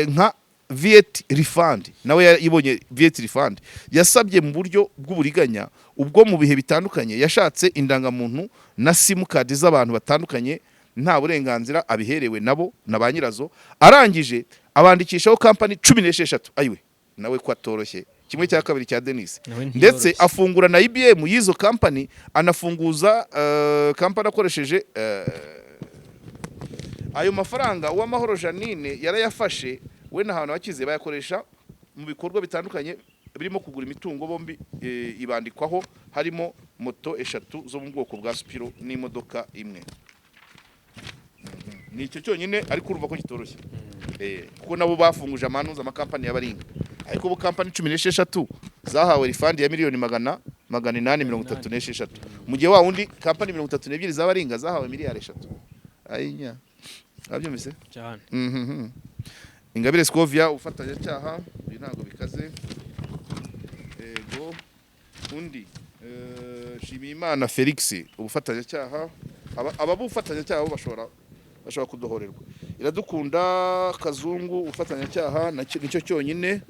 nka VAT refund, nawe yabonye VAT refund yasabye mu buryo bw'uburiganya, ubwo mu bihe bitandukanye yashatse indangamuntu na simukadi z'abantu batandukanye nta burenganzira abiherewe nabo na ba nyirazo, arangije abandikishaho kampani 16. Ayiwe, nawe ko atoroshye! Kimwe cya kabiri cya Denis. Nawe ndetse ntiyoroshye. Afungura na IBM y'izo kampani, anafunguza kampani akoresheje ayo mafaranga. Uwamahoro Janine yarayafashe, we na Habanabakize bayakoresha mu bikorwa bitandukanye birimo kugura imitungo bombi ibandikwaho, harimo moto eshatu zo mu bwoko bwa Spiro n'imodoka imwe. Ni icyo cyonyine, ariko urumva ko kitoroshye, kuko nabo bafunguje amanuza amakampani y'abaringa, ariko ubu kampani 16 zahawe refund ya miliyoni 836, mu gihe wa wundi kampani 32 z'abaringa zahawe miliyari 3. Ayinya, abyumvise? Cyane. Ingabire Scovia, ubufatanyacyaha, ibi ntabwo bikaze. Ego, undi Shimiyimana Felix, ubufatanyacyaha. Aba bufatanyacyaha bo bashobora kudohorerwa. Iradukunda Kazungu, ubufatanyacyaha, nicyo cyonyine.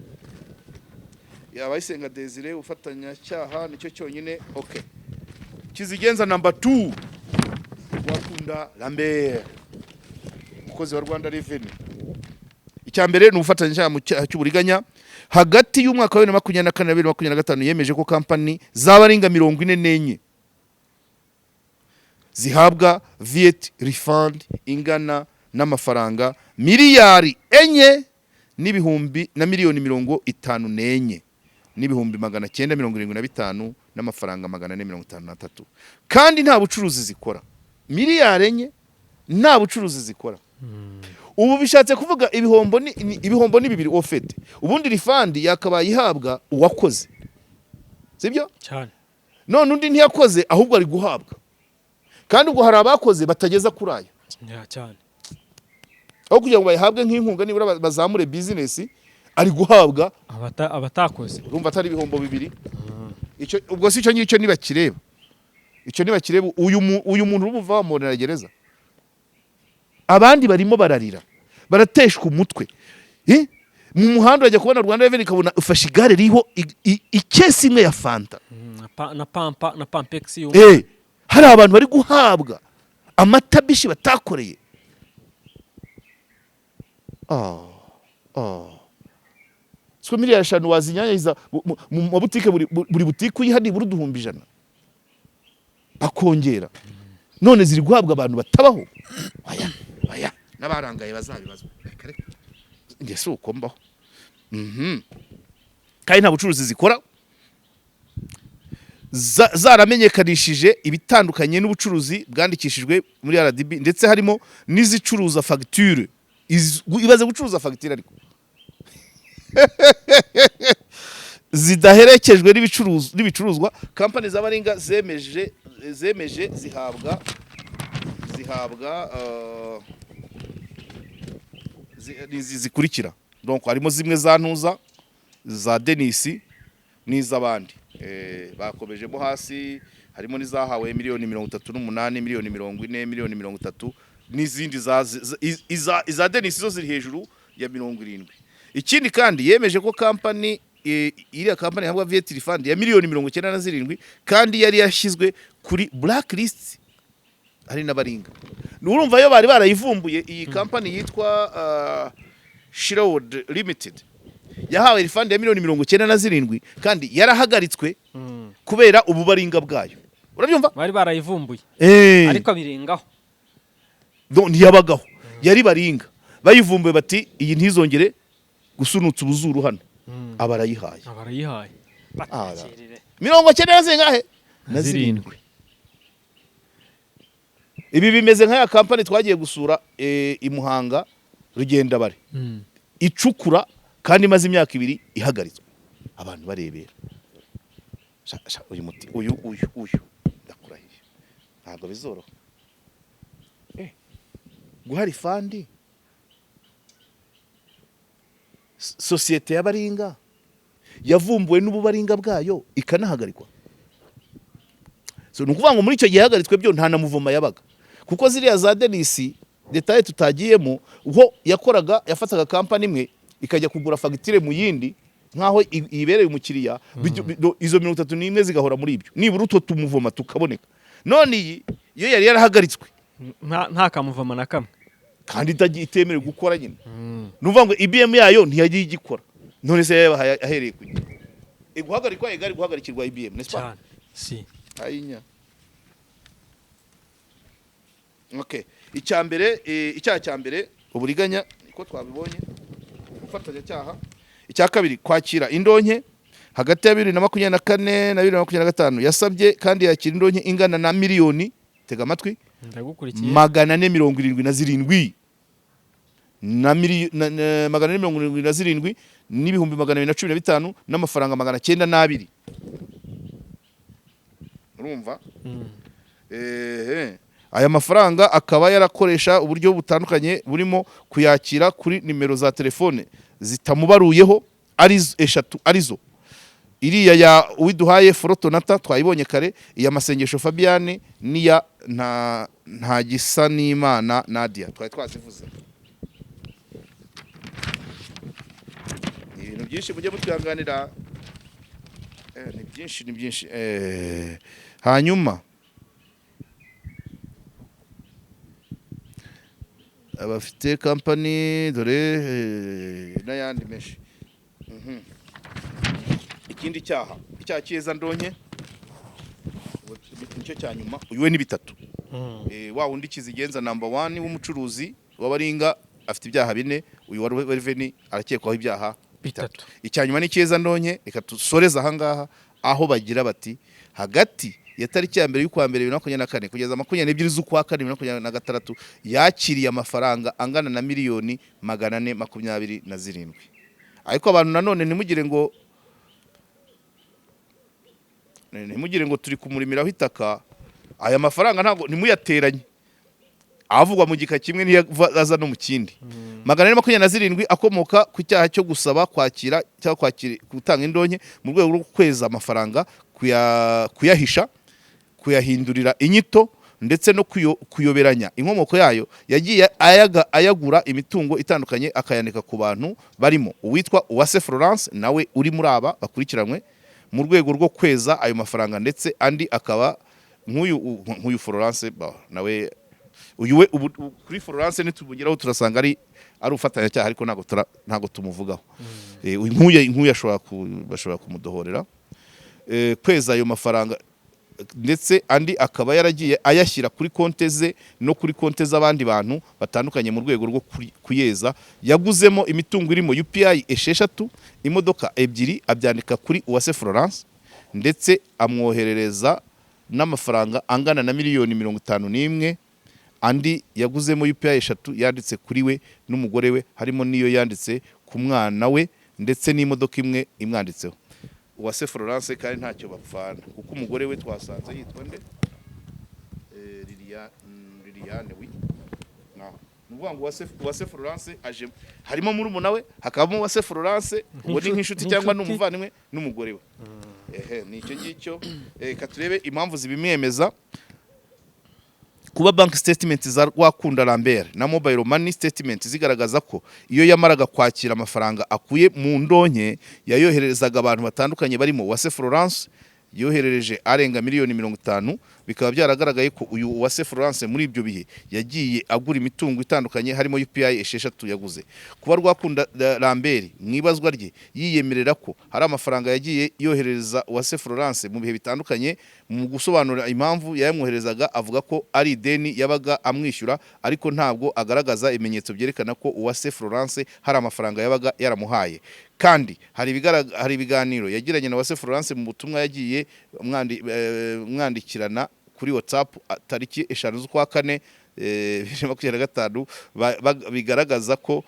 Abayisenga Desire, ubufatanyacyaha, nicyo cyonyine. Okay, Kizigenza number 2, Wakunda Lambert, umukozi wa Rwanda Revenue. Icya mbere ni ubufatanyacyaha mu cyaha cy'uburiganya. Hagati y'umwaka wa 2024 na 2025 yemeje ko kampani z'abarenga 44 zihabwa VAT refund ingana n'amafaranga miliyari 4 n'ibihumbi na miliyoni 54 n'ibihumbi 975 n'amafaranga 453, kandi nta bucuruzi zikora. Miliyari 4 nta bucuruzi zikora. Ubu bishatse kuvuga ibihombo ni bibiri ofete. Ubundi refund yakabaye ihabwa uwakoze, sibyo? Cyane. None undi ntiyakoze, ahubwo ari guhabwa, kandi ubwo hari abakoze batageza kuri ayo. Ya, cyane. Aho kugira ngo bayihabwe nk'inkunga nibura bazamure business, ari guhabwa abatakoze. Urumva atari ibihombo bibiri? Icyo ubwo si icyo ngicyo nibakireba, icyo nibakireba. Uyu muntu urumva bamubonera gereza, abandi barimo bararira, barateshwa umutwe. Mu muhanda urajya kubona Rwanda Revenue ikabona ufashe igare ririho ikesi imwe ya Fanta. Na pampa na Pampers yo. Hari abantu bari guhabwa amatabishi batakoreye. Oh. Siko miliyari 5 wazinyanyagiza mu mabutike, buri butike uyiha nibura 100,000 bakongera, none ziri guhabwa abantu batabaho. Oya, oya, n'abarangaye bazabibazwa. Reka reka, njye si uko mbaho. Kandi nta bucuruzi zikora, zaramenyekanishije ibitandukanye n'ubucuruzi bwandikishijwe muri RDB, ndetse harimo n'izicuruza fagitire. Ibaze gucuruza fagitire ariko zidaherekejwe n'ibicuruzwa. Kampani z'abaringa zemeje zihabwa ni izi zikurikira. Donc harimo zimwe za ntuza za Denisi. n'iz'abandi. Bakomejemo hasi, harimo n'izahawe 38 miliyoni, 40 miliyoni, 30 miliyoni n'izindi iza Denis zo ziri hejuru ya 70. Ikindi kandi, yemeje ko kampani, iriya kampani ihabwa VAT refund ya 97 miliyoni kandi yari yashyizwe kuri blacklist hari n'abaringa. Urumva yo bari barayivumbuye. Iyi kampani yitwa Shroud Limited yahawe refund ya 97 miliyoni kandi yarahagaritswe kubera ububaringa bwayo, urabyumva? Bari barayivumbuye, ariko birengaho. Ntiyabagaho, yari baringa. Bayivumbuye bati: "Iyi ntizongere gusunutsa ubuzuru hano." Aba arayihaye. Barayihaye. Batakirire. Mirongo cyenda na zingahe? Na zirindwi. Ibi bimeze nk'aya kampani twagiye gusura i Muhanga, Rugendabare, icukura kandi imaze imyaka 2 ihagaritswe, abantu barebera. Sha, sha, uyu muti, uyu ndakurahiye ntabwo bizoroha. Guha refund sosiyete y'abaringa yavumbuwe n'ububaringa bwayo ikanahagarikwa. So ni ukuvuga ngo muri icyo gihe yahagaritswe byo nta na muvoma yabaga, kuko ziriya za Denisi, détails tutagiyemo, ho yakoraga yafataga kampani imwe ikajya kugura fagitire mu yindi nk'aho ibereye umukiriya. Izo 31 zigahora muri ibyo, nibura utwo tumuvoma tukaboneka. None iyi iyo yari yarahagaritswe, Nta kamuvoma na kamwe. Kandi itemerewe gukora nyine. Ni ukuvuga ngo EBM yayo ntiyagiye igikora. None se yabahaye ahereye ku gihe? Guhagarikwa egari guhagarikirwa EBM, n'est-ce pas? Cyane si. Ayinya. Okay, icya mbere, icyaha cya mbere, uburiganya, niko twabibonye, ubufatanyacyaha. Icya kabiri, kwakira indonke. Hagati ya 2024 na 2025 yasabye kandi yakira indonke ingana na miliyoni, tega amatwi, Ndagukurikiye. 477 na 477 n'ibihumbi 215 n'amafaranga 902. Urumva? Ehe. Aya mafaranga akaba yarakoresha uburyo butandukanye burimo kuyakira kuri nimero za telefone zitamubaruyeho ari eshatu, arizo iriya ya Uwiduhaye Forotonata twayibonye kare, iya Masengesho Fabiane n'iya nta gisa n'Imana Nadia twari twazivuze. Ni ibintu byinshi, mujye mutwihanganira. Ni byinshi, ni byinshi. Hanyuma abafite kampani dore, n'ayandi menshi. Ikindi cyaha, icyaha cyeza ndonke, nicyo cya nyuma. Uyu we ni bitatu. Wa wundi kizigenza number one w'umucuruzi w'abaringa afite ibyaha bine. Uyu wa Reveni arakekwaho ibyaha bitatu. Bitatu. Icya nyuma ni cyeza ndonke. Reka dusoreze ahangaha, aho bagira bati: hagati ya tariki ya 1 y'ukwa mbere 2024 kugeza 22 z'ukwa kane 2026 yakiriye amafaranga angana na 427 miliyoni. Ariko abantu nanone ntimugire ngo turi kumurimiraho itaka. Aya mafaranga ntabwo, ntimuyateranye, avugwa mu gika kimwe niyo aza no mu kindi. 427 akomoka ku cyaha cyo gusaba, kwakira cyangwa kwakira gutanga indonke mu rwego rwo kweza amafaranga, kuyahisha, kuyahindurira inyito ndetse no kuyoberanya inkomoko yayo. Yagiye ayagura imitungo itandukanye, akayandika ku bantu barimo uwitwa Uwase Florence, nawe uri muri aba bakurikiranywe, mu rwego rwo kweza ayo mafaranga. Ndetse andi akaba nk'uyu Florence nawe uyu we ubu kuri Florence nitubugeraho turasanga ari ubufatanyacyaha, ariko ntabwo tumuvugaho. Uyu nk'uyu bashobora kumudohorera. Kweza ayo mafaranga, ndetse andi akaba yaragiye ayashyira kuri konte ze no kuri konte z'abandi bantu batandukanye mu rwego rwo kuyeza. Yaguzemo imitungo irimo UPI 6, imodoka ebyiri, abyandika kuri Uwase Florence, ndetse amwoherereza n'amafaranga angana na 51 miliyoni. Andi yaguzemo UPI 3 yanditse kuri we n'umugore we, harimo n'iyo yanditse ku mwana we, ndetse n'imodoka imwe imwanditseho. Uwase Florence kandi ntacyo bapfana, kuko umugore we twasanze yitwa nde? Liliane. Wi. Ni ukuvuga ngo Uwase Florence aje harimo murumuna we, hakabamo Uwase Florence, ubwo ni nk'inshuti cyangwa ni Nk'inshuti. umuvandimwe n'umugore we. Ehe, ni icyo ngicyo. Reka turebe impamvu zibimwemeza. Kuba bank statement za Rwakunda Lambert na mobile money statement zigaragaza ko iyo yamaraga kwakira amafaranga akuye mu ndonke yayohererezaga abantu batandukanye barimo Uwase Florence, yoherereje arenga miliyoni 50, bikaba byaragaragaye ko uyu Uwase Florence muri ibyo bihe yagiye agura imitungo itandukanye harimo UPI 6 yaguze. Kuba Rwakunda Lambert mu ibazwa rye yiyemerera ko hari amafaranga yagiye yoherereza Uwase Florence mu bihe bitandukanye, mu gusobanura impamvu yayamwoherezaga avuga ko ari ideni yabaga amwishyura, ariko ntabwo agaragaza ibimenyetso byerekana ko Uwase Florence hari amafaranga yabaga yaramuhaye. Kandi hari ibiganiro yagiranye na Uwase Florence mu butumwa yagiye mwandikirana kuri WhatsApp tariki 5 z'ukwa kane 2025, bigaragaza ko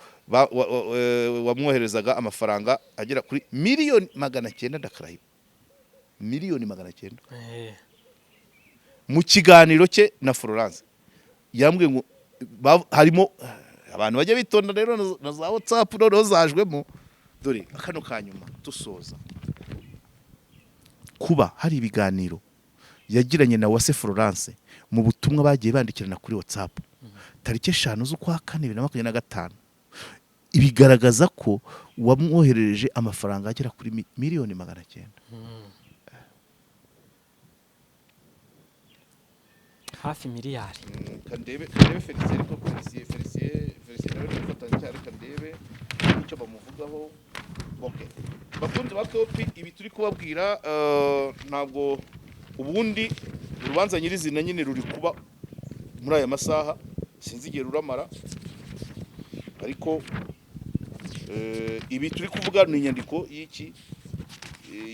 wamwoherezaga amafaranga agera kuri miliyoni 900. Ndakarahiba, miliyoni 900. Mu kiganiro cye na Florence yambwiye ngo harimo abantu bajya bitonda rero na za WhatsApp noneho zajwemo. Dore kano kanyuma dusoza: kuba hari ibiganiro yagiranye na Uwase Florence mu butumwa bagiye bandikirana kuri WhatsApp tariki 5 z'ukwa kane 2025, ibigaragaza ko wamwoherereje amafaranga agera kuri miliyoni 900. Hafi miliyari. Kandebe Felicien, ariko Felicien nawe ni umufatanyacyaha. Reka ndebe icyo bamuvugaho. Okay, bakunzi ba KOP, ibi turi kubabwira ntabwo ubundi urubanza nyirizina nyine ruri kuba muri aya masaha, sinzi igihe ruramara, ariko ibi turi kuvuga ni inyandiko y'iki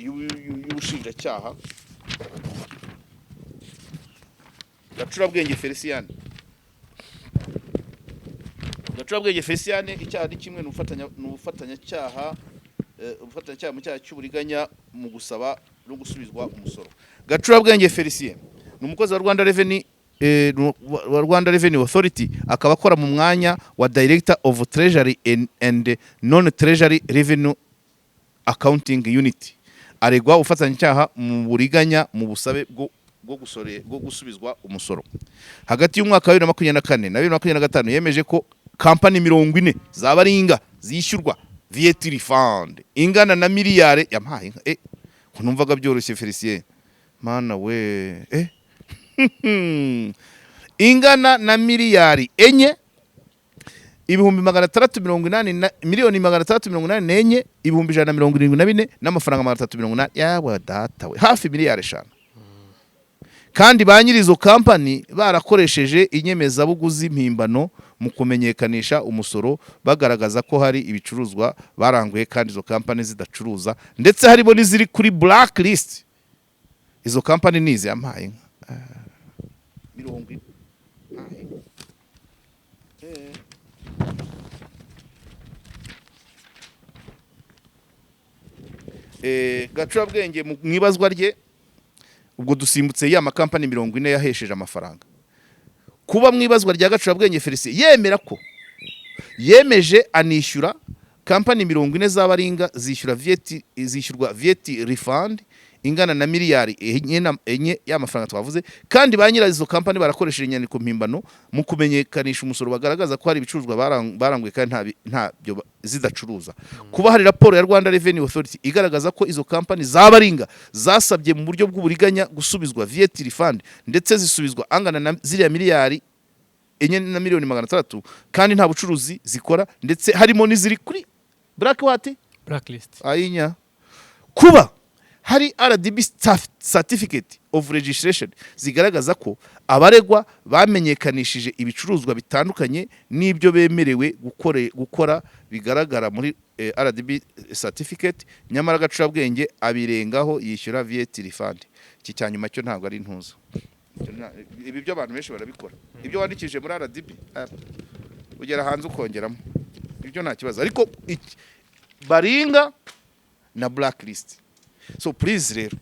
y'ubushinjacyaha. Gacurabwenge Felicien, icyaha ni kimwe, ni ubufatanyacyaha mu cyaha cy'uburiganya mu gusaba no gusubizwa umusoro. Gacurabwenge Felicien ni umukozi wa Rwanda Revenue wa Rwanda Revenue Authority, akaba akora mu mwanya wa Director of Treasury and Non Treasury Revenue Accounting Unit. Aregwa ubufatanyacyaha mu buriganya mu busabe bwo gusubizwa umusoro. Hagati y'umwaka wa 2024 na 2025 yemeje ko kampani 40 za baringa zishyurwa VAT refund ingana na miliyari, yampaye inka, ko numvaga byoroshye Felicien, mana we, ingana na miliyari 4 ibihumbi 680 na miliyoni 684 ibihumbi 174 n'amafaranga 380. Yawe data we, hafi miliyari 5! Kandi ba nyiri izo kampani barakoresheje inyemezabuguzi mpimbano mu kumenyekanisha umusoro, bagaragaza ko hari ibicuruzwa baranguye kandi izo kampani zidacuruza, ndetse harimo n'iziri kuri black list. Izo kampani ni izi, yampaye inka. 40. Yampaye inka. Gacurabwenge mu ibazwa rye, ubwo dusimbutse ya makampani 40 yahesheje amafaranga. Kuba mu ibazwa rya Gacurabwenge Felicien yemera ko yemeje anishyura kampani 40 z'abaringa zishyura VAT, zishyurwa VAT refund ingana na miliyari 4 na 4 y'amafaranga twavuze, kandi ba nyirazo kampani barakoresheje inyandiko mpimbano mu kumenyekanisha umusoro, bagaragaza ko hari ibicuruzwa baranguye kandi ntabyo zidacuruza. Kuba hari raporo ya Rwanda Revenue Authority igaragaza ko izo kampani z'abaringa zasabye mu buryo bw'uburiganya gusubizwa VAT refund, ndetse zisubizwa angana na ziriya miliyari 4 na miliyoni 600, kandi nta bucuruzi zikora, ndetse harimo n'iziri kuri black what Blacklist. Ayinya. Kuba hari RDB certificate of registration zigaragaza ko abaregwa bamenyekanishije ibicuruzwa bitandukanye n'ibyo bemerewe gukora bigaragara muri RDB certificate, nyamara Gacurabwenge abirengaho yishyura VAT refund. Iki cya nyuma cyo ntabwo ari intuza. Ibi byo abantu benshi barabikora, ibyo wandikishije muri RDB ugera hanze ukongeramo, ibyo nta kibazo, ariko baringa na blacklist. So please rero,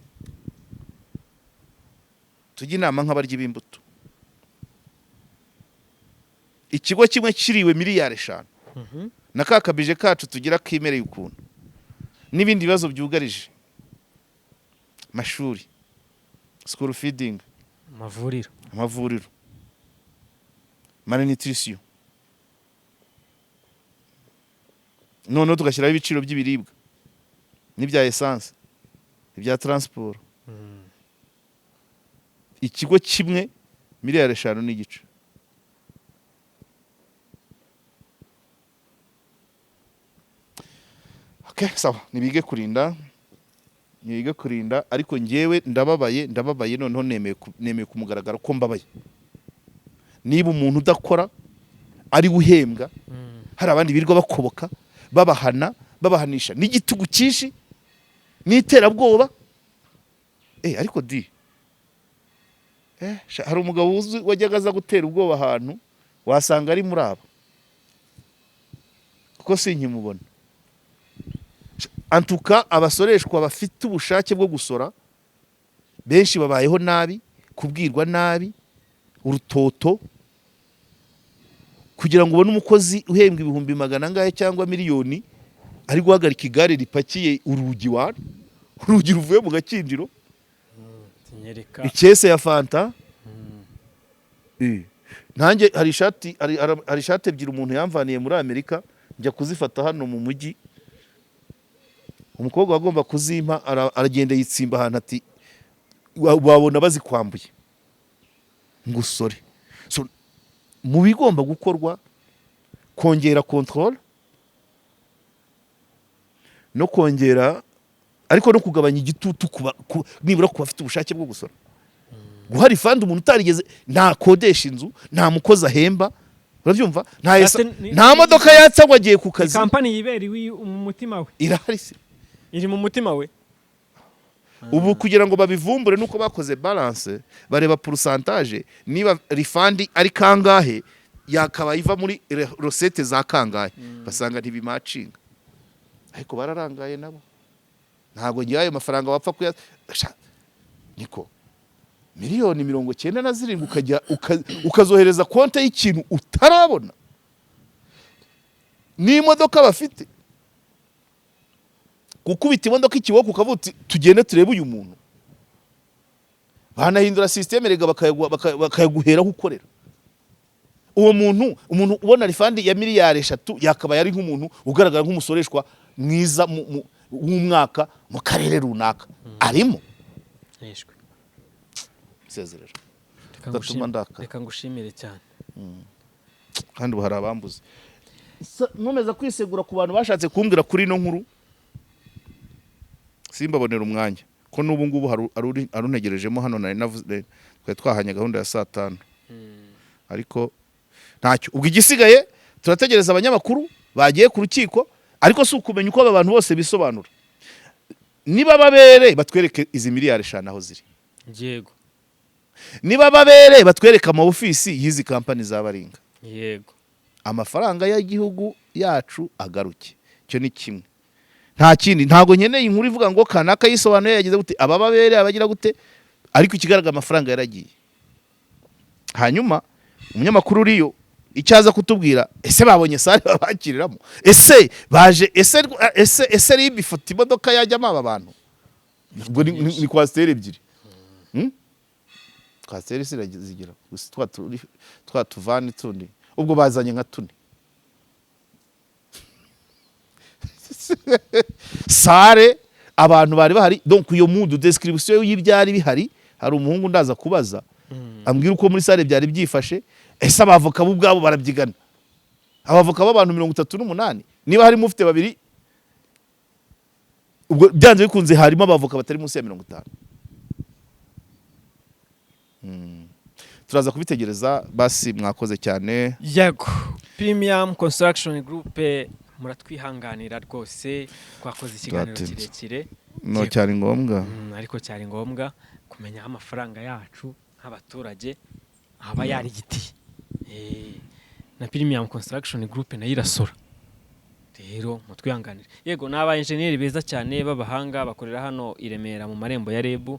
tujye inama nk'abaryi b'imbuto. Ikigo kimwe kiriwe miliyari 5 na ka kabije kacu tugira kimereye ukuntu, n'ibindi bibazo byugarije amashuri, school feeding, amavuriro, amavuriro, malnutrition, noneho tugashyiraho ibiciro by'ibiribwa n'ibya essence, ibya transport. Ikigo kimwe miliyari 5.5. Okay, sawa, nibige kurinda, nibige kurinda. Ariko njyewe ndababaye, ndababaye. Noneho nemeye ku mugaragaro ko mbabaye. Niba umuntu udakora ari uhembwa, hari abandi birirwa bakoboka, babahana, babahanisha n'igitugu cyinshi n'iterabwoba. Ariko di sha, hari umugabo uzwi wajyaga aza gutera ubwoba ahantu, wasanga ari muri abo, kuko sinkimubona. Antuka abasoreshwa bafite ubushake bwo gusora benshi babayeho nabi, kubwirwa nabi, urutoto, kugira ngo ubone umukozi uhembwa ibihumbi magana angahe cyangwa miliyoni ari guhagarika igare ripakiye urugi, wa urugi ruvuye mu Gakinjiro, Nyereka. Ikese ya fanta. Nanjye hari ishati ebyiri umuntu yamvaniye muri Amerika, njya kuzifata hano mu mujyi. Umukobwa wagomba kuzimpa aragenda yitsimba ahantu, ati "Wabona bazikwambuye ngo usore." So, mu bigomba gukorwa, kongera control no kongera, ariko no kugabanya igitutu nibura ku bafite ubushake bwo gusora. Guha refund umuntu utarigeze, ntakodesha inzu, nta mukozi ahemba, urabyumva, nta modoka yatsa ngo agiye ku kazi. Kampani yibera iwi mu mutima we. Irahari se? Iri mu mutima we. Ubu kugira ngo babivumbure nuko bakoze balance, bareba pourcentage, niba refund ari kangahe, yakabaye iva muri recettes za kangahe, basanga ntibimacinga. Ariko bararangaye nabo, ntabwo ngiye ayo mafaranga wapfa kuya. Sha, niko miliyoni 97 ukajya ukazohereza konte y'ikintu utarabona n'imodoka bafite, gukubita imodoka ikiboko ukavuga uti tugende turebe uyu muntu. Banahindura système rega, bakayaguheraho ukorera uwo muntu. Umuntu ubona refund ya miliyari 3 yakabaye ari nk'umuntu ugaragara nk'umusoreshwa mwiza w'umwaka mu karere runaka arimo. Yishwe. Isezerero. Reka Udatuma ndakara. Reka ngushimire cyane. Kandi ubu hari abambuze. Nkomeza kwisegura ku bantu bashatse kumbwira kuri ino nkuru simbabonera umwanya, ko n'ubu ngubu hari untegerejemo hano. Nari navuze, twari twahanye gahunda ya saa 5, ariko ntacyo. Ubwo igisigaye turategereza abanyamakuru bagiye ku rukiko, ariko si ukumenya uko aba bantu bose bisobanura. Niba babere batwereke izi miliyari 5 aho ziri. Niba babere batwereke ama ofisi y'izi kampani za Baringa. Amafaranga y'igihugu yacu agaruke. Icyo ni kimwe, nta kindi. Ntabwo nkeneye inkuru ivuga ngo kanaka yisobanuye, yagize gute, aba babere abagira gute, ariko ikigaragara amafaranga yaragiye. Hanyuma umunyamakuru uriyo icyo aza kutubwira: ese babonye salle babakiriramo? Ese baje? Ese RIB ifata imodoka yajyamo aba bantu? Ubwo ni coaster ebyiri. Coaster zigira gusa twa tuvani tundi, ubwo bazanye nka tune. Salle abantu bari bahari, donc iyo mudu description y'ibyari bihari. Hari umuhungu ndaza kubaza ambwira uko muri salle byari byifashe. Ese abavoka bo ubwabo barabyigana? Abavoka b'abantu 38, niba harimo ufite babiri, ubwo byanze bikunze harimo abavoka batari munsi ya 50. Turaza kubitegereza. Basi mwakoze cyane. Yego, Premium Construction Group, muratwihanganira rwose, twakoze ikiganiro Twatinze. kirekire. No cyari ngombwa. Ariko cyari ngombwa kumenya aho amafaranga yacu nk'abaturage aba yarigitiye. Na Premium Construction Group nayo irasora, rero mutwihanganire. Yego, ni aba enjeniyeri beza cyane b'abahanga, bakorera hano i Remera mu marembo ya REB.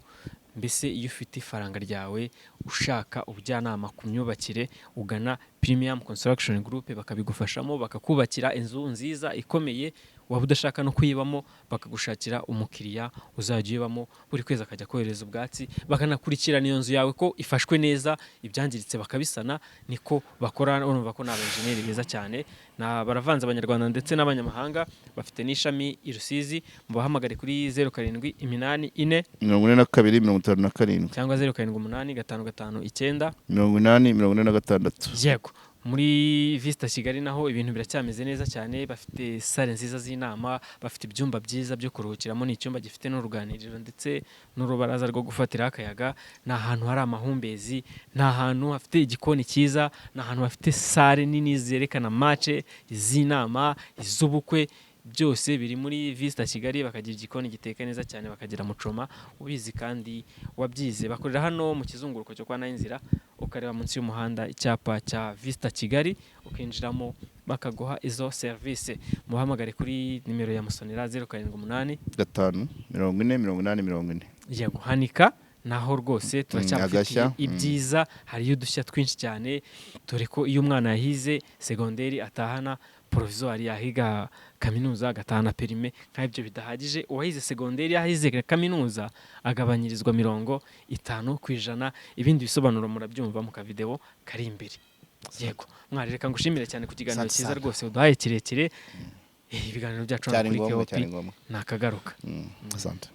Mbese iyo ufite ifaranga ryawe ushaka ubujyanama ku myubakire, ugana Premium Construction Group bakabigufashamo, bakakubakira inzu nziza ikomeye, waba udashaka no kuyibamo bakagushakira umukiriya uzajya uyibamo buri kwezi akajya kohereza ubwatsi, bakanakurikirana iyo nzu yawe ko ifashwe neza, ibyangiritse bakabisana. Niko bakora, urumva ko ni abenjeniyeri beza cyane, baravanze abanyarwanda ndetse n'abanyamahanga, bafite n'ishami i Rusizi. Mubahamagare kuri 0784 42 57 cyangwa 078 559 80 46. Yego, muri Vista Kigali naho ibintu biracyameze neza cyane, bafite sale nziza z'inama, bafite ibyumba byiza byo kuruhukiramo, ni icyumba gifite n'uruganiriro ndetse n'urubaraza rwo gufatiraho akayaga, ni ahantu hari amahumbezi, ni ahantu hafite igikoni cyiza, ni ahantu hafite sale nini zerekana mace z'inama, iz'ubukwe, byose biri muri Vista Kigali. Bakagira igikoni giteka neza cyane, bakagira mucoma ubizi kandi wabyize. Bakorera hano mu kizunguruko cyo kwa Nayinzira, ukareba munsi y'umuhanda icyapa cya Vista Kigali, ukinjiramo bakaguha izo serivisi. Muhamagare kuri nimero ya Musonera 078 5 40 80 40. Yego, Hanika naho rwose turacyabafitiye Agashya. Ibyiza, hariyo udushya twinshi cyane, dore ko iyo umwana yahize segonderi atahana provisoire, yahiga kaminuza agatahana perime. Nk'ibyo bidahagije, uwahize segonderi yahize kaminuza agabanyirizwa 50%. Ibindi bisobanuro murabyumva mu kavideo kari imbere. Yego mwari, reka ngushimire cyane ku kiganiro Asante cyiza sana. rwose uduhaye kirekire. Ibiganiro byacu hano Cyari kuri ngombwa, KOP cyari ngombwa. ni akagaruka. Asante.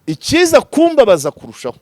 Ikiza kumbabaza kurushaho,